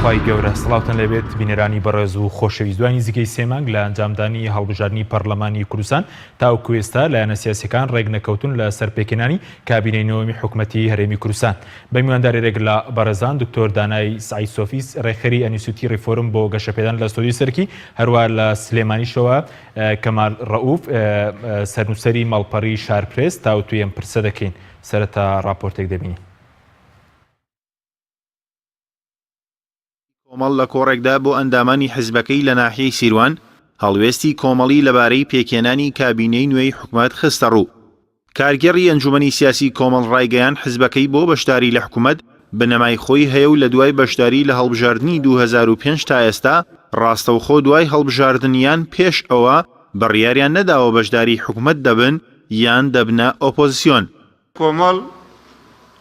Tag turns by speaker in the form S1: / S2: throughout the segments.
S1: خوای گەورە سڵاوتان لێبێت بینەرانی بەڕێز و خۆشەویست دوای نزیکەی سێ مانگ لە ئەنجامدانی هەڵبژاردنی پەرلەمانی کوردستان تاوەکو ئێستا لایەنە سیاسیەکان ڕێک نەکەوتون لە سەر پێکهێنانی کابینەی نۆیەمی حکومەتی هەرێمی کوردستان بە میواندارێک لە بەڕێزان دکتۆر دانای سەعید سۆفی ڕێکخەری ئەنیسوتی ڕیفۆرم بۆ گەشەپێدان لە ستۆدیۆی سەرەکی هەروە لە سلێمانیشەوە کەمال ڕەئوف سەرنووسەری ماڵپەڕی شارپرێس تاوتوێی ئەم پرسە دەکەین. سەرەتا ڕاپۆرتێک دەبینین.
S2: کۆمەڵ لە کۆڕێکدا بۆ ئەندامانی حزبەکەی لە ناحیەی سیروان، هەڵوێستی کۆمەڵی لەبارەی پێکهێنانی کابینەی نوێی حکومەت خستەڕوو. کارگێڕی ئەنجومەنی سیاسی کۆمەڵ ڕایگەیاند حزبەکەی بۆ بەشداری لە حکومەت بنەمای خۆی هەیە و لە دوای بەشداری لە هەڵبژاردنی 2005 تا ئێستا ڕاستەوخۆ دوای هەڵبژاردن یان پێش ئەوە بڕیاریان نەداوە بەشداری حکومەت دەبن یان دەبنە ئۆپۆزسیۆن.
S3: کۆمەڵ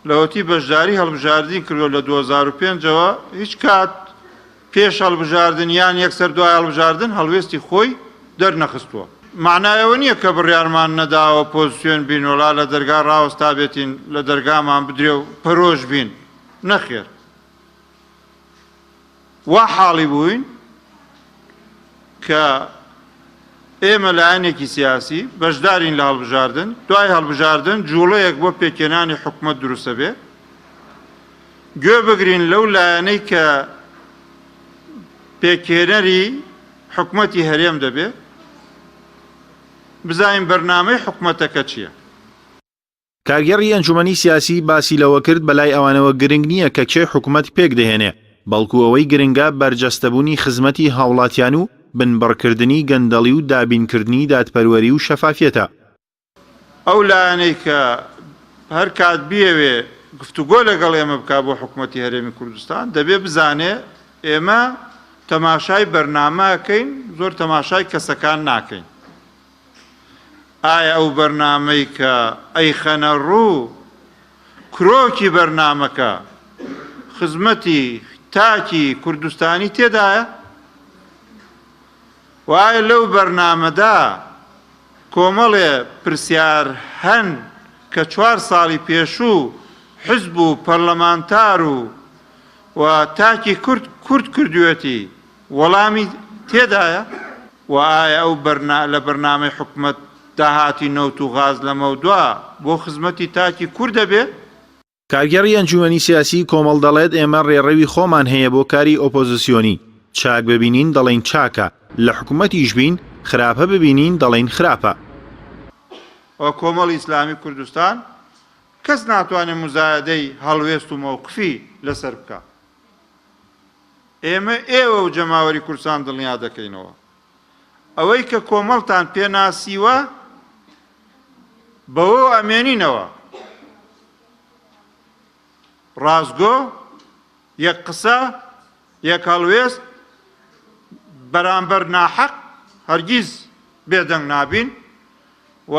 S3: لەوەتی بەشداری هەڵبژاردنی کردووە لە 2005 ەوە هیچ کات پێش هەڵبژاردن یان یەکسەر دوای هەڵبژاردن هەڵوێستی خۆی دەرنەخستووە. مەعنای ئەوە نییە کە بڕیارمان نەداوە پۆزسیۆن بین وەڵا لە دەرگا ڕاوەستابێتین لە دەرگامان بدرێ و پەرۆش بین، نەخێر وا حاڵی بووین کە ئێمە لایەنێکی سیاسی بەشدارین لە هەڵبژاردن، دوای هەڵبژاردن جووڵەیەک بۆ پێکهێنانی حکومەت دروستەبێ، گوێ بگرین لەو لایەنەی کە پێکهێنەری حکومەتی هەرێم دەبێ، بزانین بەرنامەی حکومەتەکە چییە.
S2: کارگێڕی ئەنجومەنی سیاسی باسی لەوەکرد، بەلای ئەوانەوە گرنگ نییە کە کێ حکومەت پێکدەهێنێ، بەڵکو ئەوەی گرنگە بەرجەستەبوونی خزمەتی هاوڵاتیان و بنبڕکردنی گەندەڵی و دابینکردنی دادپەروەری و شەفافیەتە.
S3: ئەو لایەنەی کە هەر کات بیەوێ گفتوگۆ لەگەڵ ئێمە بکا بۆ حکومەتی هەرێمی کوردستان دەبێ بزانێ ئێمە تەماشای بەرنامە ئەکەین زۆر تەماشای کەسەکان ناکەین. ئایا ئەو بەرنامەی کە ئەیخەنە ڕوو کرۆکی بەرنامەکە خزمەتی تاکی کوردستانی تێدایە؟ و ئایا لەو بەرنامەدا کۆمەڵێ پرسیار هەن کە چوار ساڵی پێشوو حزب و پەرلەمانتار و و تاکی کورد کورد کردوێتی وەڵامی تێدایە؟ و ئایا ئەو بەرنا لە بەرنامەی حکومەت داهاتی نەوت و غاز لەمەودوا بۆ خزمەتی تاکی کورد دەبێ؟
S2: کارگێڕی ئەنجومەنی سیاسیی کۆمەڵ دەڵێت، ئێمە رێڕەوی خۆمان هەیە بۆ کاری ئۆپۆزسیۆنی، چاک ببینین دەڵێین چاکە، لە حکومەتیش بین خراپە ببینین دەڵێین خراپە.
S3: و کۆمەڵی ئیسلامی کوردستان کەس ناتوانێ موزایەدەی هەڵوێست و مەوقفی لەسەر بکا. ئێمە ئێوە و جەماوەری کوردستان دڵنیا دەکەینەوە ئەوەی کە کۆمەڵتان پێ ناسیوە بەوەوە ئەمێنینەوە. ڕاستگۆ، یەک قسە، یەک هەڵوێست بەرامبەر ناحەق هەرگیز بێدەنگ نابین و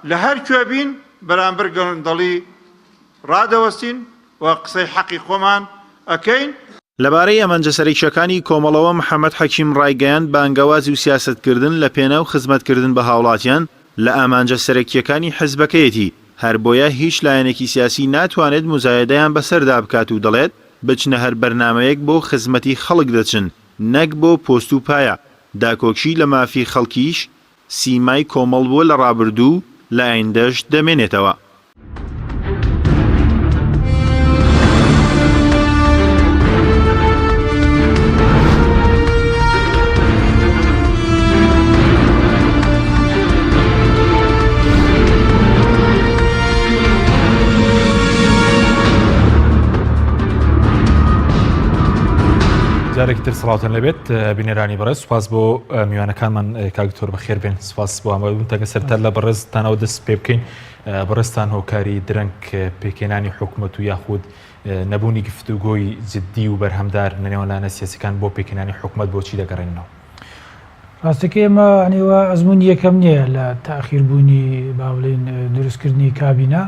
S3: لە هەر کوێ بین بەرامبەر گەندەڵی ڕادەوەستین و قسەی حەقی خۆمان ئەکەین.
S2: لەبارەی ئامانجە سەرەکییەکانی کۆمەڵەوە محەمەد حەکیم ڕایگەیاند، بانگەواز و سیاسەتکردن لە پێناو خزمەتکردن بە هاوڵاتیان لە ئامانجە سەرەکییەکانی حزبەکەیەتی، هەربۆیە هیچ لایەنێکی سیاسی ناتوانێت موزایەدەیان بەسەردا بکات و دەڵێت، بچنە هەر بەرنامەیەک بۆ خزمەتی خەڵک دەچن نەک بۆ پۆست و پایە، داکۆکی لە مافی خەڵکیش سیمای کۆمەڵ بووە لە ڕابردوو و لە ئایندەش دەمێنێتەوە.
S1: جارێکی تر سڵاوتان لێبێت بینەرانی بەڕێز سوپاس بۆ میوانەکانمان کاک دکتۆر بەخێر بێن سوپاس بۆ ئامادەبوون تاکە سەرتا لە بەڕێزتانەوە دەست پێ بکەین بەڕێزتان هۆکاری درەنگ پێکهێنانی حکومەت و یاخود نەبوونی گفتوگۆی جددی و بەرهەمدار لە نێوان لایەنە سیاسیەکان بۆ پێکهێنانی حکومەت بۆچی دەگەڕێننەوە؟
S4: ڕاستەکەی ئێمە یانی وا ئەزموونی یەکەم نییە لە تاخیر بوونی با بڵێین دروستکردنی کابینە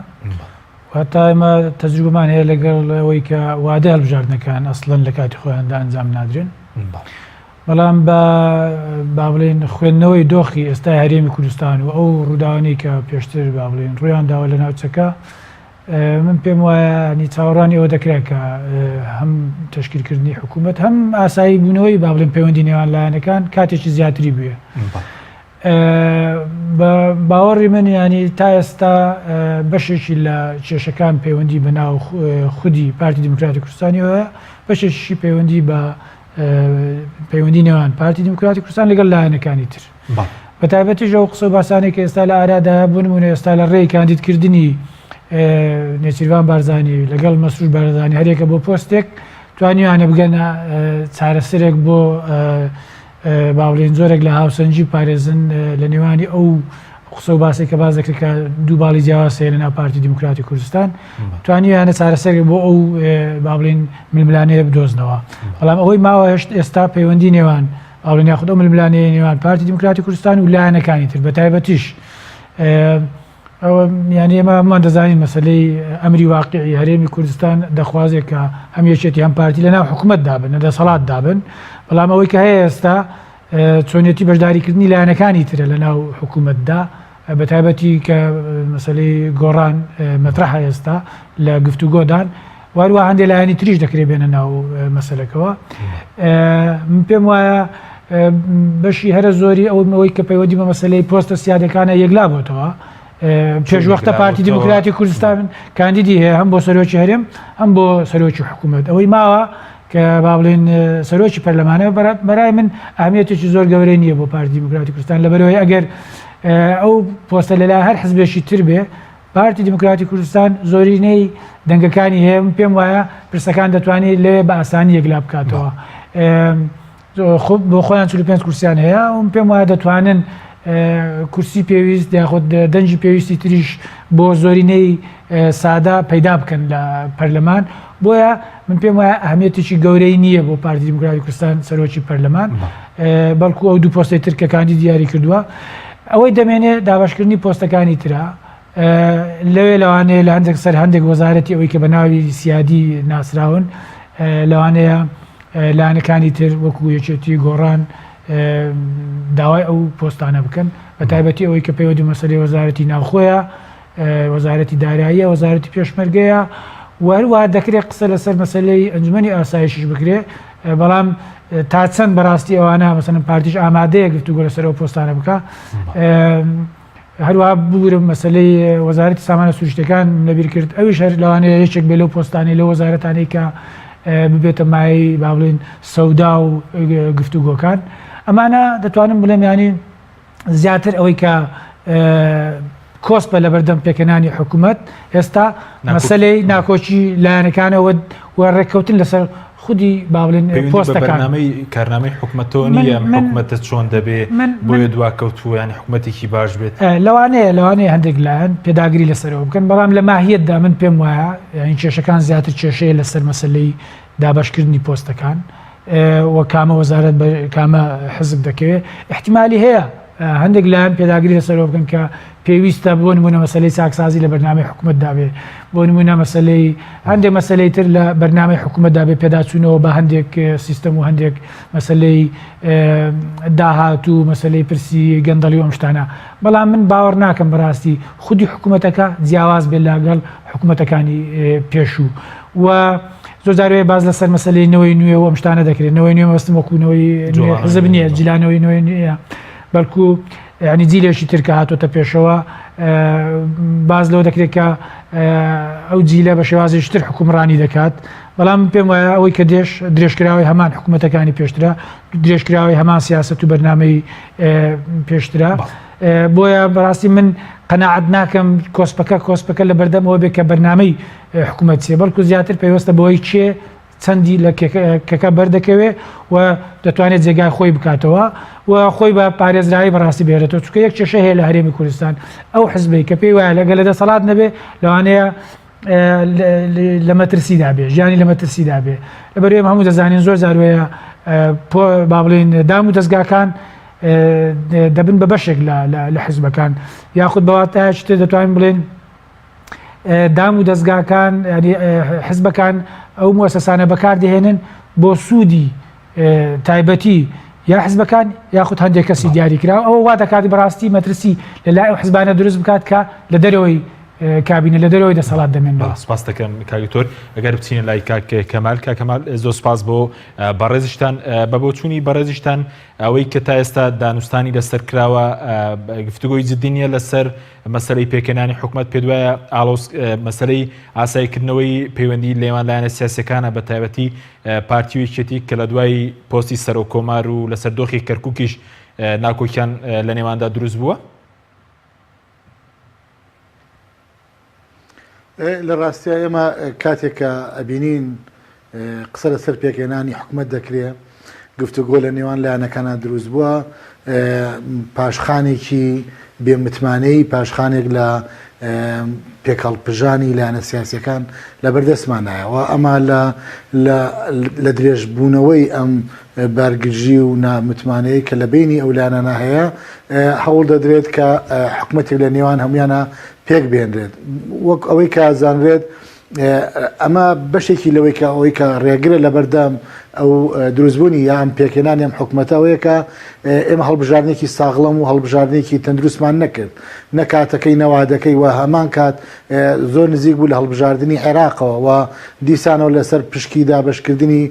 S4: و هەتا ئێمە تەجروبەمان هەیە لەگەڵ ئەوەی کە وادەی هەڵبژاردنەکان ئەسڵەن لە کاتی خۆیاندا ئەنجام نادرێن بەڵام بە با بڵێین خوێندنەوەی دۆخی ئێستای هەرێمی کوردستان و ئەو ڕووداوانەی کە پێشتر با بڵێین ڕوویان داوە لە ناوچەکە. من پێم وایە ینی چاوەڕوانی ئەوە دەکرا کە هەم تەشکیلکردنی حکوومەت هەم ئاسایی بوونەوەی با بڵێن پەیوەندی نێوان لایەنەکان کاتێکی زیاتری بوێ. بە باوەڕی من ینی تا ئێستا بەشێکی لە کێشەکان پەیوەندی بە ناو خودی پارتی دیموکراتی کوردستانیەوە بەشێکیشی پەیوەندی بە پەیوەندی نێوان پارتی دیموکراتی کوردستان لەگەڵ لایەنەکانی تر بە تایبەتیش ئەو قسە و باسانەی کە ئێستا لە ئارادایە بۆ نمونە ئێستا لە ڕێی کاندیدکردنی نێچیرڤان بارزانی لەگەڵ مەسرور بارزانی هەرێکە بۆ پۆستێک توانیوانە بگەنە چارەسەرێک بۆ با بڵێین جۆرێک لە هاوسەنگی بپارێزن لە نێوانی ئەو قسە و باسێک کە باس دەکرێت کە دوو باڵی جیاواز هەیە لەناو پارتی دیموکراتی کوردستان توانیویانە چارەسەرێک بۆ ئەو با بڵێین ململانێیە بدۆزنەوە بەڵام ئەوەی ماوە هێشت ئێستا پەیوەندی نێوان با بڵێین یاخود ئەو ململانێیە نێوان پارتی دیموکراتی کوردستان و لایەنەکانی تر بە تایبەتیش ئەوە یانی ئێمە هەمووان دەزانین مەسەلەی ئەمری واقعی هەرێمی کوردستان دەخوازێت کە هەم یەکێتی هەم پارتی لەناو حکوومەتدا بن لە دەسەڵاتدا بن بەڵام ئەوەی کە هەیە ئێستا چۆنیەتی بەشداریکردنی لایەنەکانی ترە لە ناو حکوومەتدا بە تایبەتی کە مەسەلەی گۆڕان مەترەحە ئێستا لە گفتوگۆدان واروە هەندێک لایەنی تریش دەکرێت بێنە ناو مەسلەکەەوە من پێم وایە بەشی هەرە زۆری ئەو ئەوەی کە پەیوەندی بە مەسلەی پۆستە سیادەکانە یەکلا بۆتەوە پێشوەختە پارتی دیموکراتی کوردستان کاندیدی هەیە هەم بۆ سەرۆکی هەرێم هەم بۆ سەرۆکی حکوومەت ئەوەی ماوە کە با بڵێن سەرۆکی پەرلەمانە بەرای من ئەهمیەتێکی زۆر گەورەی نییە بۆ پارتی دیموکراتی کوردستان لەبەرەوەی ئەگەر ئەو پۆستە لەلای هەر حزبێکی تر بێ پارتی دیموکراتی کوردستان زۆرینەی دەنگەکانی هەیە من پێم وایە پرسەکان دەتوانێت لەوێ بە ئاسانی یەکلا بکاتەوە بۆ خۆیان 45 کورسیان هەیە و پێم وایە دەتوانن کورسی پێویست یاخود دەنگی پێویستی تریش بۆ زۆرینەی سادە پەیدا بکەن لە پەرلەمان بۆیە من پێم وایە ئەهمیەتێکی گەورەی نییە بۆ پارتی دیموکراتی کوردستان سەرۆکی پەرلەمان بەڵکو ئەو دوو پۆستەی تر کە کاندید دیاری کردووە ئەوەی دەمێنێ دابەشکردنی پۆستەکانی ترە لەوێ لەوانەیە لە هەندێک سەر هەندێک وەزارەتی ئەوەی کە بە ناوی سیادی ناسراون لەوانەیە لایەنەکانی تر وەکو یەکێتی گۆڕان داوای ئەو پۆستانە بکەن بە تایبەتی ئەوەی کە پەیوەندی مەسەلەی وەزارەتی ناوخۆیە وەزارەتی داراییە وەزارەتی پێشمەرگەیە و هەروەها دەکرێت قسە لەسەر مەسەلەی ئەنجومەنی ئاسایشیش بکرێت بەڵام تا چەند بەڕاستی ئەوانە مەسەلەن پارتیش ئامادەیە گفتوگۆ لەسەر ئەو پۆستانە بکە هەروەها ببورم مەسەلەی وەزارەتی سامانە سروشتەکان لەبیر کرد ئەویش هەر لەوانەیە یەکێک بێ لەو پۆستانەی لەو وەزارەتانەی کە ببێتە مایەی با بڵێین سەودا و گفتوگۆکان ئەمانە دەتوانم بڵێم ینی زیاتر ئەوەی کە کۆسپە لەبەردەم پێکهێنانی حکوومەت ئێستا مەسەلەی ناکۆکی لایەنەکانەوە و ڕێککەوتن لەسەر خودی با بڵێن پۆستەکان.
S1: کارنامەی حکومەتەوە نییە ئەم حکومەتە چۆن دەبێ بۆیە دواکەوتووە یانی حکومەتێکی باش بێت؟
S4: لەوانەیە لەوانەیە هەندێک لایەن پێداگری لەسەرەوە بکەن بەڵام لە ماهیەتدا من پێم وایە یانی کێشەکان زیاتر کێشەیە لەسەر مەسەلەی دابەشکردنی پۆستەکان و کامە وەزارەت بە کامە حزب دەکەوێت احتیممالی هەیە هەندێک لایەن پێداگری لەسەرەوە بکەن کە پێویستە بۆ نمونە مەسلەی چاکسازی لە بەرنامەی حکوومەتدا بێ بۆ نمونە مەسلەی هەندێک مەسلەی تر لە بەرنامەی حکوومەتدا بێ پێداچوونەوە بە هەندێک سیستەم و هەندێک مەسلەی داهات و مەسلەی پرسی گەندەڵی و ئەم شتانە بەڵام من باوەڕ ناکەم بەڕاستی خودی حکوومەتەکە جیاواز بێت لەگەڵ حکوومەتەکانی پێشوو و زۆر جار وەیە باس لەسەر مەسەلەی نەوەی نوێ و ئەم شتانە دەکرێت نەوەی نوێ مەبەستم وەکو نەوەی نوێ حزب نییە جلانەوەی نوێ نییە بەڵکو یعنی جیلێکی تر کە هاتۆتە پێشەوە باز لەوە دەکرێت کە ئەو جیلە بە شێوازێکی تر حکومڕانی دەکات بەڵام پێم وایە ئەوەی کە دێش درێژکراوەی هەمان حکوومەتەکانی پێشترە درێژکراوەی هەمان سیاست و بەرنامەی پێشترە بۆیە بەڕاستی من قەناعەت ناکەم کۆسپەکە کۆسپەکە لە بەردەم ئەوە بێ کە بەرنامەی حکومەت چیە بەڵکو زیاتر پەیوەستە بەوەی کێ چەندی لە کەکە بەردەکەوێ و دەتوانێت جێگای خۆی بکاتەوە و خۆی بە پارێزراوی بەڕاستی بێرێتەوە چونکە یەک کێشە هەیە لە هەرێمی کوردستان ئەو حزبەی کە پێی وایە لەگەل لە دەسەڵات نەبێ لەوانەیە لە مەترسیدا بێ ژیانی لە مەترسیدا بێ لەبەر ئێمە هەموو دەزانین زۆر جار وەیە با بڵێین دام و دەستگاکان دەبن بە بەشێک لە حزبەکان یاخود بەواتایەکی تر دەتوانین بڵێن دام و دەستگاکان حزبەکان ئەو موسەسانە بەکاردەهێنن بۆ سوودی تایبەتی یا حزبەکان یاخود هەندێک کەسی دیاریکراوە ئەوە وا دەکات بەڕاستی مەترسی لە لای ئەو حزبانە دروست بکات کە لە دەرەوەی. کابینە لە دەرەوەی دەسەڵات دەمێنەوە.
S1: سپاس دەکەم کاک دکتۆر. ئەگەر بچینە لای کاک کەمال، کاک کەمال زۆر سپاس بۆ بەڕێزیشتان. بە بۆچوونی بەڕێزیشتان ئەوەی کە تا ئێستا دانوستانی لەسەر کراوە گفتوگۆی جدی نییە لەسەر مەسەلەی پێکهێنانی حکومەت، پێت وایە ئاڵۆز مەسەلەی ئاساییکردنەوەی پەیوەندی لێوان لایەنە سیاسیەکانە بە تایبەتی پارتی و یەکێتی کە لە دوای پۆستی سەرۆک کۆمار و لەسەر دۆخی کەرکوکیش ناکۆکیان لە نێواندا دروست بووە؟
S5: لە ڕاستیا ئێمە کاتێک کە ئەبینین قسە لەسەر پێکهێنانی حکومەت دەکرێ، گفتوگۆ لە نێوان لایەنەکانا دروست بووە، پاشخانێکی بێ متمانەیی، پاشخانێک لە پێکهەڵپژانی لایەنە سیاسیەکان لەبەردەستمانایە و ئەمە لە لە درێژبوونەوەی ئەم بارگرژی و نامتمانەیە کە لە بینی ئەو لایەنانە هەیە هەوڵ دەدرێت کە حکومەتێک لە نێوان هەمویانە پێک بێنرێت وەک ئەوەی کە زانرێت ئەمە بەشێکی لەوەی کە ئەوەی کە ڕێگرە لەبەردەم ئەو دروستبوونی یان پێکهێنانی ئەم حکومەتە ئەوەیە کە ئێمە هەڵبژاردنێکی ساغڵەم و هەڵبژاردنێکی تەندروستمان نەکرد نە کاتەکەی نەوادەکەی و هەمان کات زۆر نزیک بوو لە هەڵبژاردنی عێراقەوە و دیسانەوە لەسەر پشکی دابەشکردنی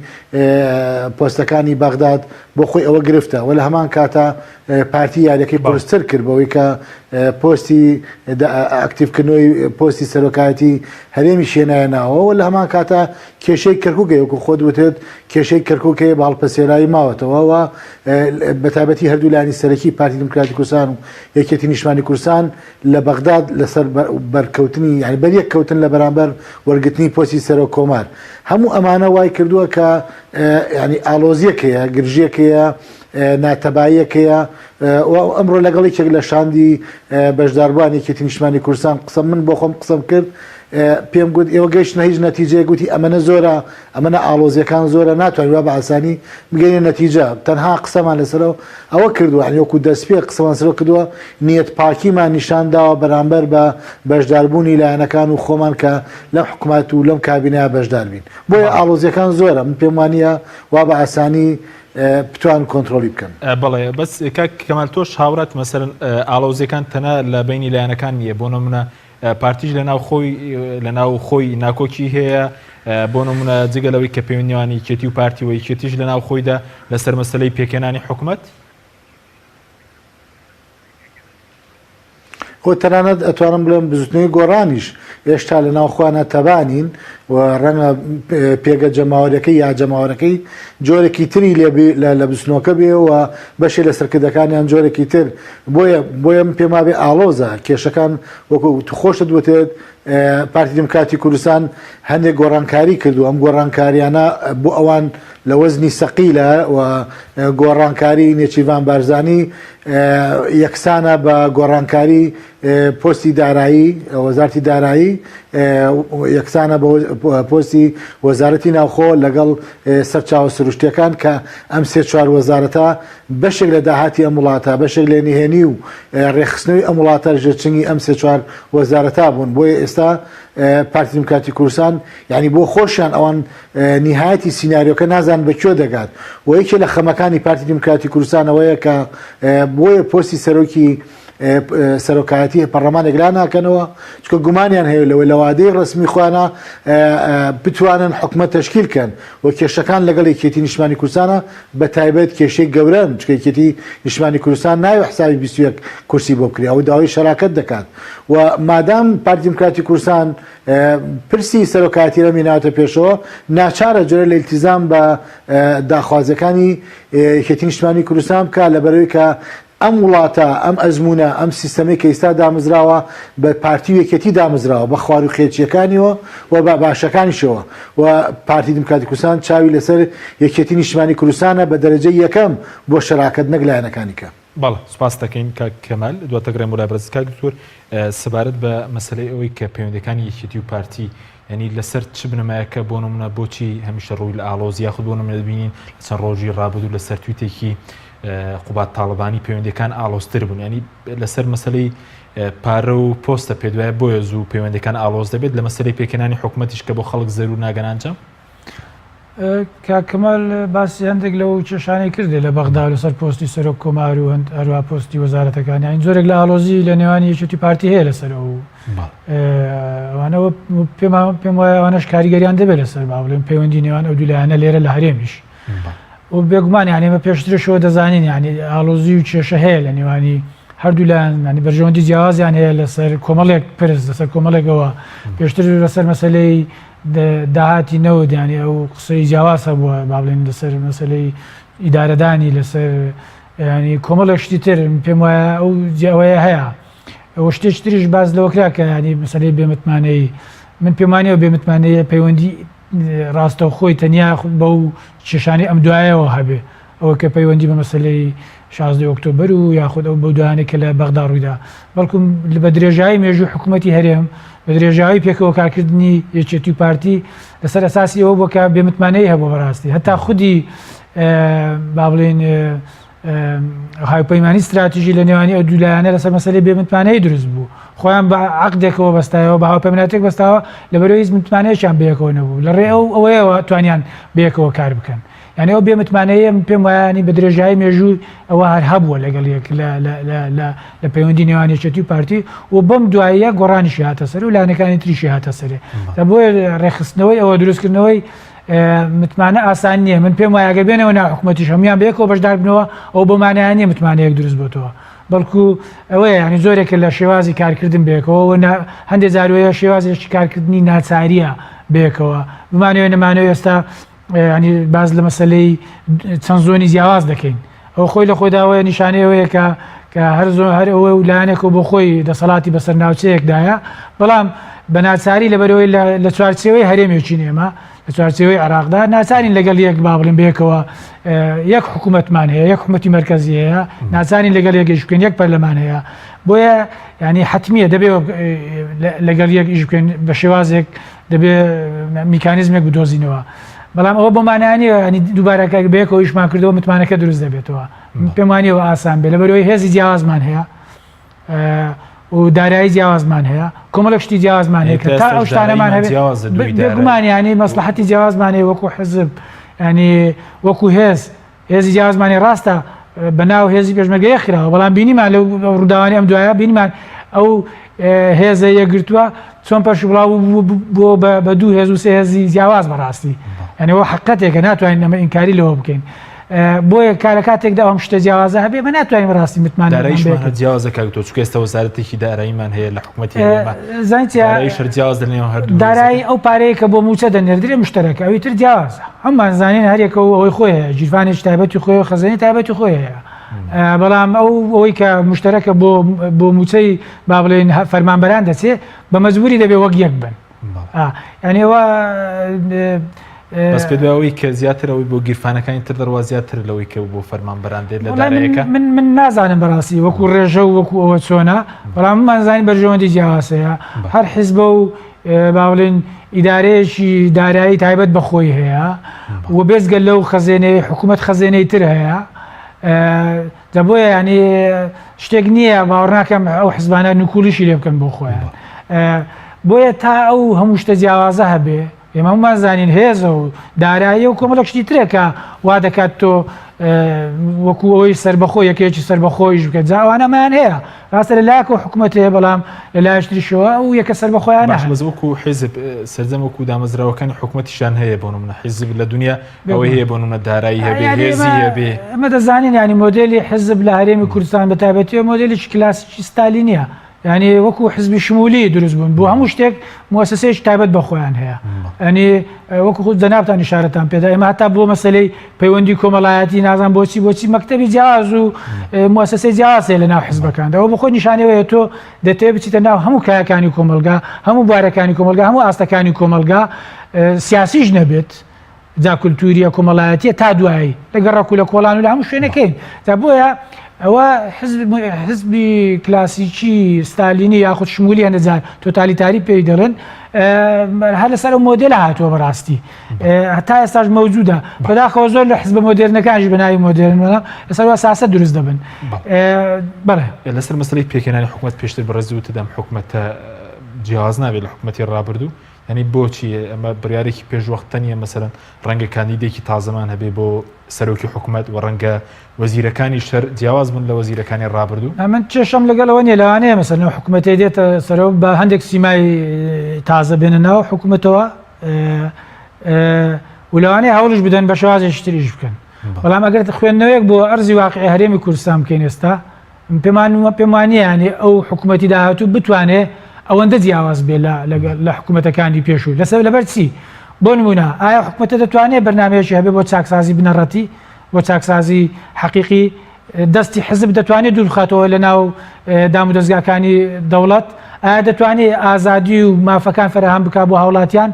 S5: پۆستەکانی بەغداد بۆ خۆی ئەوە گرفتە و لە هەمان کاتا پارتی یاریەکەی قورستر کرد بەوەی کە پۆستی ئەکتیڤکردنەوەی پۆستی سەرۆکایەتی هەرێمی شێنایە ناوەوە و لە هەمان کاتا کێشەی کەرکوک هەیە وەکو خۆت وتت کێشەی کەرکوک هەیە بە هەڵپەسێراوی ماوەتەوە و بە تایبەتی هەردوو لایەنی سەرەکی پارتی دیموکراتی کوردستان و یەکێتی نیشتمانی کوردستان لە بەغداد لەسەر بەرکەوتنی یعنی بەریەک کەوتن لە بەرامبەر وەرگرتنی پۆستی سەرۆک کۆمار هەموو ئەمانە وای کردووە کە یعنی ئاڵۆزیەک هەیە گرژیەک هەیە ناتەباییەک هەیە و ئەمڕۆ لەگەڵ یەکێک لە شاندی بەشداربووان یەکێتی نیشتمانی کوردستان قسەم من بۆ خۆم قسەم کرد پێم گوت ئێوە گەیشتنە هیچ نەتیجەیەک گوتی ئەمەنە زۆرە ئەمەنە ئاڵۆزیەکان زۆرە ناتوانین وا بە ئاسانی بگەینە نەتیجە تەنها قسەمان لەسەرەوە ئەوە کردووە یعنی وەکو دەستپێک قسەمان سەرەوە کردووە نیەت پاکیمان نیشان داوە بەرامبەر بە بەشداربوونی لایەنەکان و خۆمان کە لەم حکومات و لەم کابینەیە بەشدار بین بۆیە ئاڵۆزیەکان زۆرە من پێم وانییە وا بە ئاسانی بتوانن کۆنترۆڵی بکەن.
S1: بەڵێ بەس کاک کەمال تۆش هاوڕات مەسەلەن ئاڵۆزیەکان تەنها لە بەینی لایەنەکان نییە بۆ نمونە پارتیش لە ناو خۆی لە ناو خۆی ناکۆکی هەیە بۆ نمونە جگە لەوەی کە پەیوەندی نێوان یەکێتی و پارتی و یەکێتیش لە ناو خۆیدا لەسەر مەسەلەی پێکهێنانی حکومەت.
S5: خۆ تەنانەت ئەتوانم بڵێم بزوتنەوەی گۆڕانیش هێشتا لە ناو خۆیانە تەبا نین و ڕەنگە پێگە جەماوەرەکەی یا جەماوەرەکەی جۆرێکی تری لێ لە بزوتنەوەکە بێ و بەشێ لە سەرکردەکانیان جۆرێکی تر بۆیە بۆیە من پێم وابێ ئاڵۆزە کێشەکان وەکو خۆشت وتت پارتی دیموکراتی کوردستان هەندێک گۆڕانکاری کردو ئەم گۆڕانکاریانە بۆ ئەوان لە وەزنی سەقیلە و گۆڕانکاری نێچیرڤان بارزانی یەکسانە بە گۆڕانکاری پۆستی دارایی وەزارتی دارایی یەکسانە بە پۆستی وەزارەتی ناوخۆ لەگەڵ سەرچاوە سروشتیەکان کە ئەم سێ چوار وەزارەتە بەشێک لە داهاتی ئەم وڵاتە بەشێک لە نهێنی و ڕێکخستنەوەی ئەم وڵاتە ژێر چنگی ئەم سێ چوار وەزارەتە بوون بۆیە ئێستا پارتی دیموکراتی کوردستان یعنی بۆ خۆشیان ئەوان نیهایەتی سیناریۆکە نازانن بە کوێ دەگات و یەکێ لە خەمەکانی پارتی دیموکراتی کوردستان ئەوەیە کە بۆیە پۆستی سەرۆکی سەرۆکایەتی پەرلەمان یەکلا ناکەنەوە چونکە گومانیان هەیە لەوەی لە وادەی ڕەسمی خۆیانە بتوانن حکومەت تەشکیل کەن و کێشەکان لەگەڵ یەکێتی نیشتمانی کوردستانە بە تایبەت کێشەی گەورەن چونکە یەکێتی نیشتمانی کوردستان ناوێ حسابی 21 کورسی بۆ بکرێ ئەو داوای شەراکەت دەکات و مادام پارتی دیموکراتی کوردستان پرسی سەرۆکایەتی رەمی ناوەتە پێشەوە، ناچارە جۆرە لە ئیلتیزام بە داخوازیەکانی یەکێتی نیشتمانی کوردستان بکا لەبەرئەوەی کە ئەم وڵاتە، ئەم ئەزموونە، ئەم سیستەمەی کە ئیستا دامەزراوە بە پارتی و یەکێتی دامەزراوە بە خواروخێچیەکانیەوە و بە باشەکانیشەوە و پارتی دیموکراتی کوردستان چاوی لەسەر یەکێتی نیشتمانی کوردستانە بە دەرەجەی یەکەم بۆ شەراکەت نەک لایەنەکانی کە.
S1: بەڵێ سوپاست دەکەین کاک کەمال دواتر گەڕێم بۆ لای بەڕێزت کاک دکتۆر سەبارەت بە مەسەلەی ئەوەی کە پەیوەندەکانی یەکێتی و پارتی یعنی لەسەر چ بنەمایەکە بۆ نمونە بۆچی هەمیشە ڕووی لە ئاڵۆز یاخود بۆ نمونە دەبینین لە چەند ڕۆژی ڕابردوو لەسەر تویتێکی قوباد تاڵەبانی پەیوەندەکان ئاڵۆزتر بوون ینی لەسەر مەسلەی پارە و پۆستە پێدوایە بۆیە زوو پەیوەندەکان ئاڵۆز دەبێت لە مەسلەی پێکهێنانی حکوومەتیش کە بۆ خەڵک زەرور ناگەن ئەنجام.
S4: کاک کەمال باسی هەندێک لەو کێشانەی کردێ لە بەغدا لەسەر پۆستی سەرۆک کۆمار و هەروە پۆستی وەزارەتەکان یان زۆرێک لە ئالۆزی لە نێوانی یەکێتی پارتی هەیە لەسەر ئەو ئەوانەوە پێم وایە ئەوانەش کاریگەریان دەبێت لەسەر با بڵێن پەیوەندی نێوان ئەو دوولایەنە لێرە لە هەرێمیش و بێگومان یانی ئێمە پێشترشەوە دەزانین یانی ئاڵۆزی و کێشە هەیە لە نێوانی هەردوو لایەن ینی بەرژەوەندی جیاوازیان هەیە لەسەر کۆمەڵێک پرس لەسەر کۆمەڵێکەوە پێشتر لەسەر مەسلەی داهاتی نەوت ینی ئەو قسەی جیاواز هەبووە با بڵێن لەسەر مەسلەی ئیدارەدانی لەسەر ینی کۆمەڵێک شتی تر پێم وایە ئەو جیاوەیە هەیە ئەوە شتێکی تریش باز لەوە کرا کە ینی مەسلەی بێمتمانەی من پێمانەوە بێمتمانەیە پەیوەندی ڕاستەوخۆی تەنیا بەو کێشانەی ئەم دوایەوە هەبێ، ئەوە کە پەیوەندی بە مەسەلەی شازدەی ئۆکتۆبەر و یاخود ئەو بەو دوایانەی کە لە بەغدا ڕوویدا، بەڵکو بە درێژایی مێژووی حکوومەتی هەرێم، بە درێژایی پێکەوە کارکردنی یەکێتی و پارتی لەسەر ئەساسی ئەوە بووە کە بێمتمانەیی هەبووە بەڕاستی هەتا خودی با بڵێین هاوپەیمانی ستراتیژی لە نێوانی ئەو دوو لایەنە لەسەر مەسەلەی بێمتمانەیی دروست بوو خۆیان بە عقدێکەوە بەستایەوە بە هاوپەیماناتێک بەستاوە لەبەرەوەی هیچ متمانەیەکیان بەیەکەوە نەبوو لە ڕێ ئەو ئەوەیەوە توانیان بەیەکەوە کار بکەن یعنی ئەو بێمتمانەیە من پێم وایە ینی بە درێژایی مێژوو ئەوە هەر هەبووە لەگەڵ یەک لە لە لە لە لە پەیوەندی نێوان یەکێتی و پارتی و بەم دواییە گۆڕانیشی هاتە سەر و لایەنەکانی تریشی هاتە سەرێ بۆیە ڕێکخستنەوەی ئەوە دروستکردنەوەی متمانە ئاسان نییە من پێم وایە گەر بێنەوە ناو حکوومەتیش هەمویان بەیەکەوە بەشدار بنەوە ئەو بۆ مانایە نییە متمانەیەک دروست بۆتەوە بەڵکو ئەوەیە ینی زۆرێکە لە شێوازی کارکردن بێکەوە و هەندێک جاروەیە شێوازێکی کارکردنی ناچاریە بێکەوە بمانەوێ نەمانەوە ئێستا ینی باز لە مەسلەی چەند زۆنی جیاواز دەکەین ئەو خۆی لە خۆیدا ئەوەیە نیشانەی ئەوەیە کە کە هەر زۆ هەر ئەوە و لایەنێک و بۆ خۆی دەسەڵاتی بەسەر ناوچەیەکدایە بەڵام بە ناچاری لەبەرەوەی لە چوارچێوەی هەرێمێکین ئێمە لە چوارچێوەی عێراقدا ناچارین لەگەڵ یەک با بڵێن بەیەکەوە یەک حکوومەتمان هەیە یەک حکوومەتی مەرکەزی هەیە ناچارین لەگەڵ یەک ئیش بکەین یەک پەرلەمان هەیە بۆیە ینی حتمیە دەبێ لەگەڵ یەک ئیش بکەین بە شێوازێک دەبێ میکانیزمێک بدۆزینەوە بەڵام ئەوە بۆ مانای نییە ینی دووبارە کە بەیەکەوە ئیشمان کردەوە متمانەکە دروست دەبێتەوە پێم وانییەوە ئاسان بێ لەبەرەوەی هێزی جیاوازمان هەیە و دارایی جیاوازمان هەیە کۆمەڵێک شتی جیاوازمان هەیە کە تا ئەو شتانەمان هەبێت بێگومان ینی مەسلحەتی جیاوازمان هەیە وەکو حزب ینی وەکو هێز هێزی جیاوازمانی ڕاستە بە ناو هێزی پێشمەرگە یەکخراوە بەڵام بینیمان لەو ڕووداوانی ئەم دوایە بینیمان ئەو هێزە یەکگرتووە چۆن پەرش بڵاو بۆ بە دوو هێز و سێ هێزی جیاواز بەڕاستی یعنی ئەوە حقەتێکە ناتوانین ئەمە ئینکاری لەوە بکەین بۆیە کارە کاتێکدا ئەم شتە جیاوازە هەبێ بە ناتوانین بەڕاستی متمانە
S1: داراییشمان هەر جیاوازە کاک تۆ چونکە ئێستا وەزارەتێکی داراییمان هەیە لە حکومەتی هەرێمە
S4: زانیت
S1: داراییش هەر جیاواز لە نێوان هەردوو
S4: دارایی ئەو پارەیە کە بۆ مووچە دەنێردرێ مشتەرەکە ئەوی تر جیاوازە هەموومان زانین هەریەکە و ئەوەی خۆی هەیە گیرفانێکی تایبەتی خۆی و خەزێنەی تایبەتی خۆی هەیە بەڵام ئەو ئەوەی کە مشتەرەکە بۆ بۆ مووچەی با بڵێین فەرمانبەران دەچێ بە مەجبوری دەبێ وەک یەک بن یعنی ئەوە
S1: بەس پێ ئەوەی کە زیاتر ئەوەی بۆ گیرفانەکانی تر دەڕوا زیاتر لەوەی کە بۆ فەرمانبەران دێت لە دارایەکە
S4: من من نازانم بەڕاستی وەکو ڕێژە و وەکو ئەوە چۆنە بەڵام من زانین بەرژەوەندی جیاواز هەیە هەر حیزبە و با بڵێن ئیدارەیەکی دارایی تایبەت بە خۆی هەیە و بێزگە لەو خەزێنەی حکوومەت خەزێنەی تر هەیە جا بۆیە ینی شتێک نییە باوەڕ ناکەم ئەو حزبانە نکوڵیشی لێ بکەن بۆ خۆیان بۆیە تا ئەو هەموو شتە جیاوازە هەبێ ئێمە هەموومان زانین هێزە و دارایی و کۆمەڵێک شتی ترە کە وا دەکات تۆ وەکو ئەوەی سربەخۆ یەکێکی سربەخۆیش بکە جا ئەوانە ئەمەیان هەیە ڕاستە لە لایەکەوە حکوومەت هەیە بەڵام لە لایەکی تریشەوە ئەو یەکە سربەخۆیان
S1: باش بەس وەکو حیزب سەرجەم وەکو دامەزراوەکانی حکوومەتیشان هەیە بۆ نمونە حیزب لە دنیا ئەوەی هەیە بۆ نمونە دارایی هەبێ هێزی هەبێ
S4: ئەمە دەزانین ینی مۆدێلی حیزب لە هەرێمی کوردستان بە تایبەتی مۆدێلێکی کلاسیکی ستالینیە یانی وەکو حزبی شمولی دروست بوون بۆ هەموو شتێک موسسەیەکی تایبەت بە خۆیان هەیە ئەنی وەکو خود جەنابتان ئیشارەتان پێدا ئێمە هەتا بۆ مەسلەی پەیوەندی کۆمەڵایەتی نازان بۆچی بۆچی مەکتەبی جیاواز و موسسەی جیاواز هەیە لە ناو حزبەکاندا ئەوە بۆ خۆی نیشانەوەیە تۆ دەتەوێت بچیتە ناو هەموو کایەکانی کۆمەڵگا هەموو بوارەکانی کۆمەڵگا هەموو ئاستەکانی کۆمەڵگا سیاسیش نەبێت جا کولتووریە کۆمەڵایەتیە تا دوایی لە گەڕەک و لە کۆڵان و لە هەموو شوێنەکەین جا بۆیە ئەوە حزبی کلاسیکی ستالینی یاخود شمولی هەندە جار تۆتالیتاری پێی دەڵێن هەر لەسەر ئەو مۆدێلە هاتووە بەڕاستی هەتا ئێستاش مەوجودە بەداخەوە زۆر لە حزبە مۆدێرنەکانیش بە ناوی مۆدێرن لەسەر ئەساسە دروست دەبن بەڵێ
S1: لەسەر مەسەلەی پێکهێنانی حکومەت پێشتر بەڕێز وتت ئەم حکومەتە جیاواز نابێت لە حکومەتی ڕابردوو. یانی بۆچی ئەمە بڕیارێکی پێشوەختە نییە مەسەلەن ڕەنگە کاندیدێکی تازەمان هەبێ بۆ سەرۆکی حکوومەت و ڕەنگە وەزیرەکانی شەر جیاواز بن لە وەزیرەکانی ڕابردوو.
S4: من کێشەم لەگەڵ ئەوە نییە لەوانەیە مەسەلەن ئەو حکوومەتەی دێتە سەرەوە بە هەندێک سیمای تازە بێنە ناو حکوومەتەوە و لەوانەیە هەوڵیش بدەن بە شێوازێکی تریش بکەن بەڵام ئەگەر خوێندنەوەیەک بۆ ئەرزی واقعی هەرێمی کوردستان بکەین ئێستا پێمان پێم وانییە یانی ئەو حکوومەتی داهاتوو بتوانێ ئەوەندە جیاواز بێ لە لە حکوومەتەکانی پێشوو لەسەر لەبەر چی بۆ نمونە ئایا حکوومەتە دەتوانێت بەرنمەیەکی هەبێ بۆ چاکسازی بنەڕەتی بۆ چاکسازی حەقیقی دەستی حزب دەتوانێت دوور بخاتەوە لە ناو دام و دەستگاکانی دەوڵەت ئایا دەتوانێت ئازادی و مافەکان فەراهەم بک بۆ هاوڵاتیان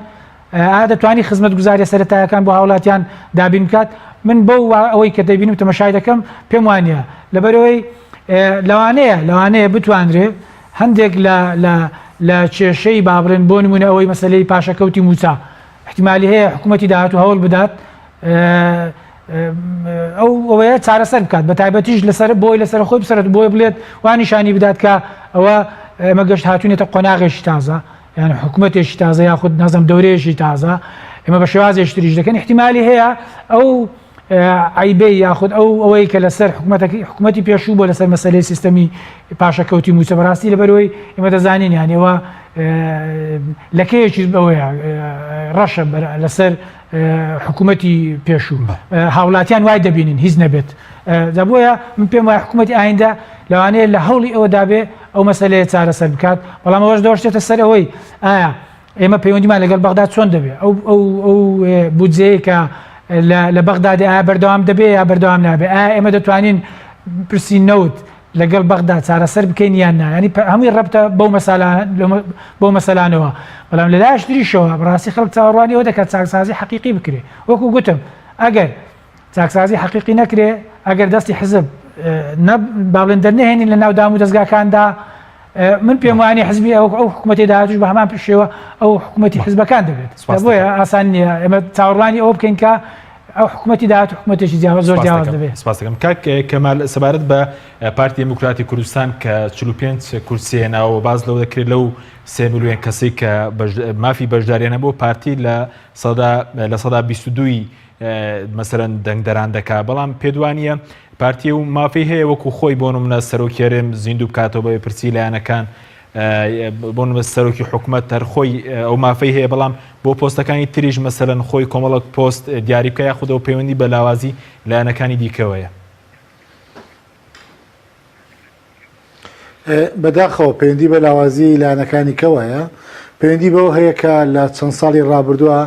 S4: ئایا دەتوانی خزمەتگوزاریە سەرەتایەکان بۆ هاوڵاتیان دابین بکات؟ من بەو ئەوەی کە دەبینم تەمەشای دەکەم پێم وانە لەبەرەوەی لەوانەیە لەوانەیە بتوانرێ هەندێک لە لە لە کێشەی با بڵێن بۆ نمونە ئەوەی مەسلەی پاشەکەوتی موچە احتیمالی هەیە حکوومەتی داهاتوو هەوڵ بدات ئەو ئەوەیە چارەسەر بکات بە تایبەتیش لەسەر بۆی لەسەر خۆی بسەرت بۆی بڵێت وانیشانی بدات کە ئەوە ئێمە گەشت هاتوونێتە قۆناغێکی تازە یان حکومەتێکی تازە یاخود نازم دەورەیەکی تازە ئێمە بە شێوازێکی تریش دەکەن احتیمالی هەیە ئەو عیبەی یاخود ئەو ئەوەی کە لەسەر حکوومەتەکەی حکوومەتی پێشوو بۆ لەسەر مەسلەی سیستەمی پاشەکەوتی موچە بەڕاستی لەبەرەوەی ئێمە دەزانین یانەوە لەکەیەکی ئەوەیە ڕەشە لەسەر حکوومەتی پێشوو هاوڵاتیان وای دەبینن هیچ نەبێت جا بۆیە من پێم وایە حکوومەتی ئایندە لەوانەیە لە هەوڵی ئەوەدا بێ ئەو مەسەلەیە چارەسەر بکات بەڵام ئەوەش دەوەشتێتە سەر ئەوەی ئایا ئێمە پەیوەندیمان لەگەڵ بەغدا چۆن دەبێ ئەو ئەو ئەو بودجەیە کە لە بەغدا دێ ئایا بەردەوام دەبێ یا بەردەوام نابێ ئایا ئێمە دەتوانین پرسی نەوت لەگەڵ بەغدا چارەسەر بکەین یان نا ینی هەمووی ڕەبتە بەو مەسالان بەو مەسەلانەوە بەڵام لە لایش تریشەوە بەڕاستی خەڵک چاوەڕوانی ئەوە دەکات چاکسازی حەقیقی بکرێ وەکو گوتم ئەگەر چاکسازی حەقیقی نەکرێ، ئەگەر دەستی حزب نە با بڵێن دەرنەهێنین لە ناو دام و دەزگاکاندا، من پێم وانیە حزبی ئەو ئەو حکوومەتی داهاتووش بە هەمان شێوە ئەو حکوومەتی حزبەکان دەبێت. بۆیە ئاسان نییە ئێمە چاوەڕوانی ئەوە بکەین کە ئەو حکوومەتی داهاتوو حکوومەتێکی جیاواز زۆر جیاواز دەبێت.
S1: سپاس دەکەم کاک کەمال سەبارەت بە پارتی دێموکراتی کوردستان کە 45 کورسی هێناوە باس لەوە دەکرێت لەو سێ ملیۆن کەسەی کە مافی بەشداریان هەبوو پارتی لە سەدا 22 ی مەسەلەن دەنگدەران دەکا بەڵام پێت وانییە پارتی و مافی هەیە وەکو خۆی بۆ نمونە سەرۆکی هەرێم زیندوو بکاتەوە بە پرسی لایەنەکان بۆ نمونە سەرۆکی حکومەت هەر خۆی ئەو مافەی هەیە بەڵام بۆ پۆستەکانی تریش مەسەلەن خۆی کۆمەڵک پۆست دیاری بکە یاخودەوە پەیوەندی بە لاوازی لایەنەکانی دیکەوەیە.
S5: بەداخەوە پەیوەندی بە لاوازی لایەنەکانی کەوەیە پەیوەندی بەوە هەیە کە لە چەند ساڵی ڕابردووە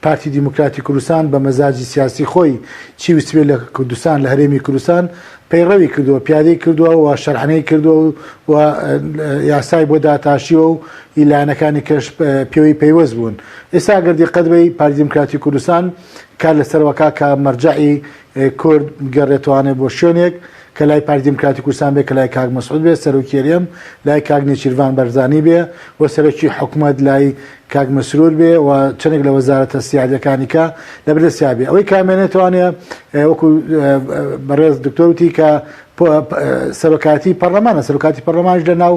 S5: پارتی دیموکراتی کوردستان بە مەزاجی سیاسی خۆی چی ویستبێ لە کوردستان لە هەرێمی کوردستان پەیڕەوی کردووە پیادەی کردووە و شەرعنەی کردووە و یاسای بۆ داتاشیوە و لایەنەکانی کەش پێوەی پەیوەست بوون ئێستا گەر دیقەت بەی پارتی دیموکراتی کوردستان کار لەسەرەوەکە کە مەرجەعی کورد بگەڕێتوانێ بۆ شوێنێک کە لای پارتی دیموکراتی کوردستان بێ کە لای کاک مەسعود بێ سەرۆکی هەرێم لای کاک نێچیرڤان بەرزانی بێ و سەرۆکی حکومەت لای کاک مەسرور بێ و چەندێک لە وەزارەتە سیادەکانی کە لە بەردەستیا بێ ئەوەی کامێنێتوانێ وەکو بەڕێز دکتۆر وتی کە سەرۆکاتی پەرلەمانە سەرۆکاتی پەرلەمانش لە ناو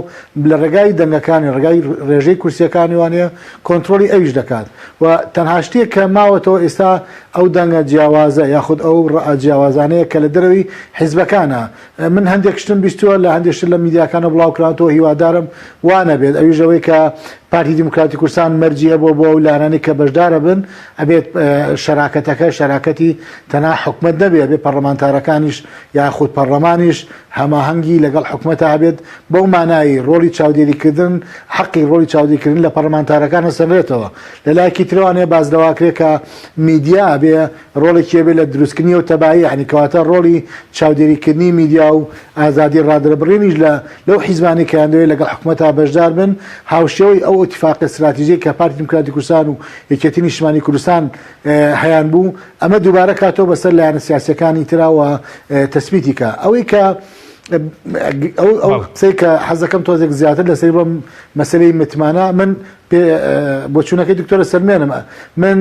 S5: لە ڕێگای دەنگەکانی ڕێگای ڕێژەی کورسیەکانی وانەیە کۆنترۆڵی ئەویش دەکات و تەنها شتێک کە ماوەتەوە ئێستا ئەو دەنگە جیاوازە یاخود ئەو ڕەئە جیاوازانەیە کە لە دەرەوەی حیزبەکانە. من هەندێک شتم بیستووە لە هەندێک شت لە میدیاکانەوە بڵاوکراوەتەوە هیوادارم وا نەبێت ئەویش ئەوەی کە پارتی دیموکراتی کوردستان مەرجی هەبووە بۆ ئەو لایەنانەی کە بەشدارەبن ئەبێت شەراکەتەکە شەراکەتی تەنها حکومەت نەبێت ئەبێت پەڕلەمانتارەکانیش یاخود پەڕلەمانیش هەماهەنگی لەگەڵ حکومەتا هەبێت بەو مانای ڕۆڵی چاودێریکردن حەقی ڕۆڵی چاودێریکردن لە پەڕلەمانتارەکان ئەسەنرێتەوە. لە لایەکی ترەوانەیە باس لەوەئەکرێ کە میدیا ئەبێ ڕۆڵێکی هەبێ لە دروستکردنی ئەو تەبایی یانی کەواتە ڕۆڵی چاودێریکردنی میدیا و ئازادی ڕادەربڕینیش لە لەو حیزبانەی کە ئەیاندەوێ لەگەڵ حکومەتا بەشدار بن هاوشێوەی ئەو ئیتیفاقە ستراتیژیەی کە پارتی دیموکراتی کوردستان و یەکێتی نیشتمانی کوردستان هەیان بوو ئەمە دووبارە کاتەوە بەسەر لایەنە سیاسیەکانی ترا و تەسبیتی کە ئەوەی کە ئەو قسەی کە حەزەکەم تۆزێک زیاتر لەسەری بڵێم مەسەلەی متمانە من. بۆچوونەکەی دکتۆرە سەلمێنم من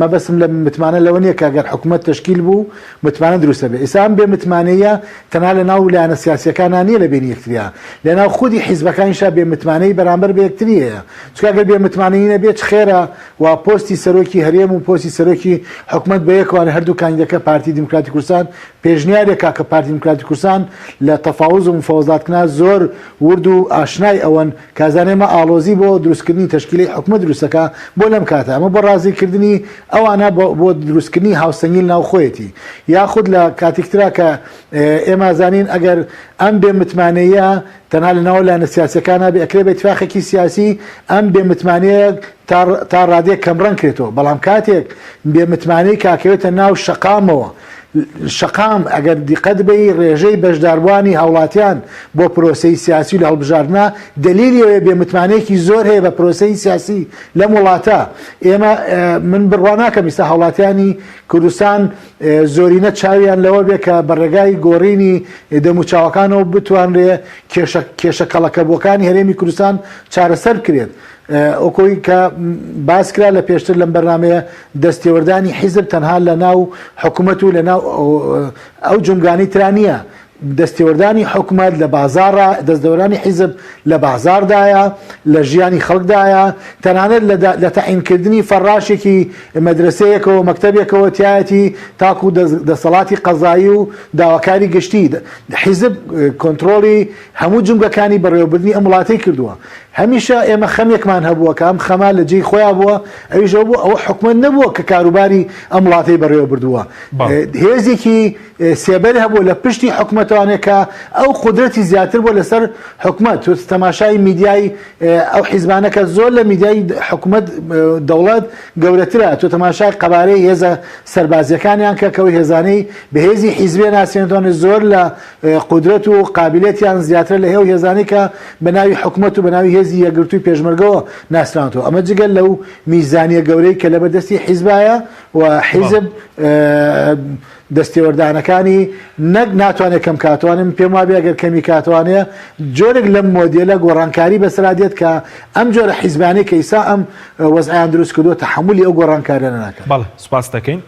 S5: مەبەستم لە متمانە لەوە نییە کە گەر حکوومەت تەشکیل بوو متمانە دروستە بێ ئیسا ئەم بێ متمانەیە تەنها لە ناو لایەنە سیاسیەکانا نییە لە بینی یەکتریا لە ناو خودی حیزبەکانیشا بێ متمانەی بەرامبەر بە یەکتری هەیە چونکە گەر بێ متمانەیی نەبێ چ خێرە وا پۆستی سەرۆکی هەرێم و پۆستی سەرۆکی حکومەت بە یەکەوە هەردوو کاندیدەکە پارتی دیموکراتی کوردستان پێشنیارێکا کە پارتی دیموکراتی کوردستان لە تەفاوز و مفاوەزاتکنا زۆر ورد و ئاشنای ئەوەن کازانێ ئەمە ئاڵۆزی بۆ دروستکردنی تەشکیلەی حکومەت دروستەکا بۆ لەم کاتە ئەمە بۆ ڕازیکردنی ئەوانە بۆ دروستکردنی هاوسەنگی لەناو خۆیەتی یاخود لە کاتیکترا کە ئێمە زانین ئەگەر ئەم بێ متمانەیە تەنها لە ناو لایەنە سیاسیەکانا بێ ئەکرێ بە ئیتفاقێکی سیاسی ئەم بێ متمانەیە تا تا ڕادەیەک کەمڕەنگ کرێتەوە بەڵام کاتێک بێ متمانەی کاکەوێتە ناو شەقامەوە شەقام ئەگەر دیقەت بەی ڕێژەی بەشداربووانی هاوڵاتیان بۆ پرۆسەی سیاسی و لە هەڵبژاردنا دەلیلی ئەوەیە بێ متمانەیەکی زۆر هەیە بە پرۆسەی سیاسی لەم وڵاتە ئێمە من بڕوا ناکەم ئیستا هاوڵاتیانی کوردستان زۆرینە چاویان لەوە بێ کە بە ڕێگای گۆڕینی دەموچاوەکانەوە بتوانرێ کێشە کێشە کەڵەکەبووەکانی هەرێمی کوردستان چارەسەر بکرێت. وەکۆی کە باس کرا لە پێشتر لەم بەرنامەیە دەستێوەردانی حیزب تەنها لە ناو حکومەت و لە ناو ئەو جومگانەی ترا نییە دەستێوەردانی حکومەت لە بازاڕا دەستدەوەرانی حیزب لە بازاڕدایە لە ژیانی خەڵکدایە تەنانەت لە تەعینکردنی فەڕاشێکی مەدرەسەیەکەوە مەکتەبێکەوە تایەتی تاکو دەسەڵاتی قەزایی و داواکاری گشتی حیزب کۆنترۆڵی هەموو جومگەکانی بەڕێوەبردنی ئەم وڵاتەی کردووە. هەمیشە ئێمە خەمێکمان هەبووە کە ئەم خەمە لە جێی خۆیا بووە، ئەویش ئەوە بووە ئەوە حکومەت نەبووە کە کاروباری ئەم وڵاتەی بەڕێوە بردووە. هێزێکی سێبەر هەبووە لە پشتی حکومەتەوانێ کە ئەو قودرەتی زیاتر بووە لەسەر حکومەت. تۆ تەماشای میدیای ئەو حیزبانە کە زۆر لە میدیای حکومەت دەوڵەت گەورەترە. تۆ تەماشای قەبارەی هێزە سەربازییەکانیان کە کە ئەو هێزانەی بە هێزی حیزبی ناسێنێتەوە زۆر لە قودرەت و قابیلەتیان زیاترە لە ئەو هێزانەی کە بە ناوی حکومەت و بە ناوی هێزی یەکگرتووی پێشمەرگەوە ناسراونەتەوە. ئەمە جگە لەو میزانیە گەورەی کە لەبەر دەستی حیزبایە و حیزب دەستێوەردانەکانی نەک ناتوانێت کەم کاتوانێ من پێم وابێ ئەگەر کەمی کاتوانێ جۆرێک لەم مۆدێلە گۆڕانکاری بەسەرا دێت کە ئەم جۆرە حیزبانەی کە ئیسا ئەم وەزعیان دروست کردووە تەحەمولی ئەو گۆڕانکاریانە ناکەن.
S1: بەڵێ سوپاست دەکەین.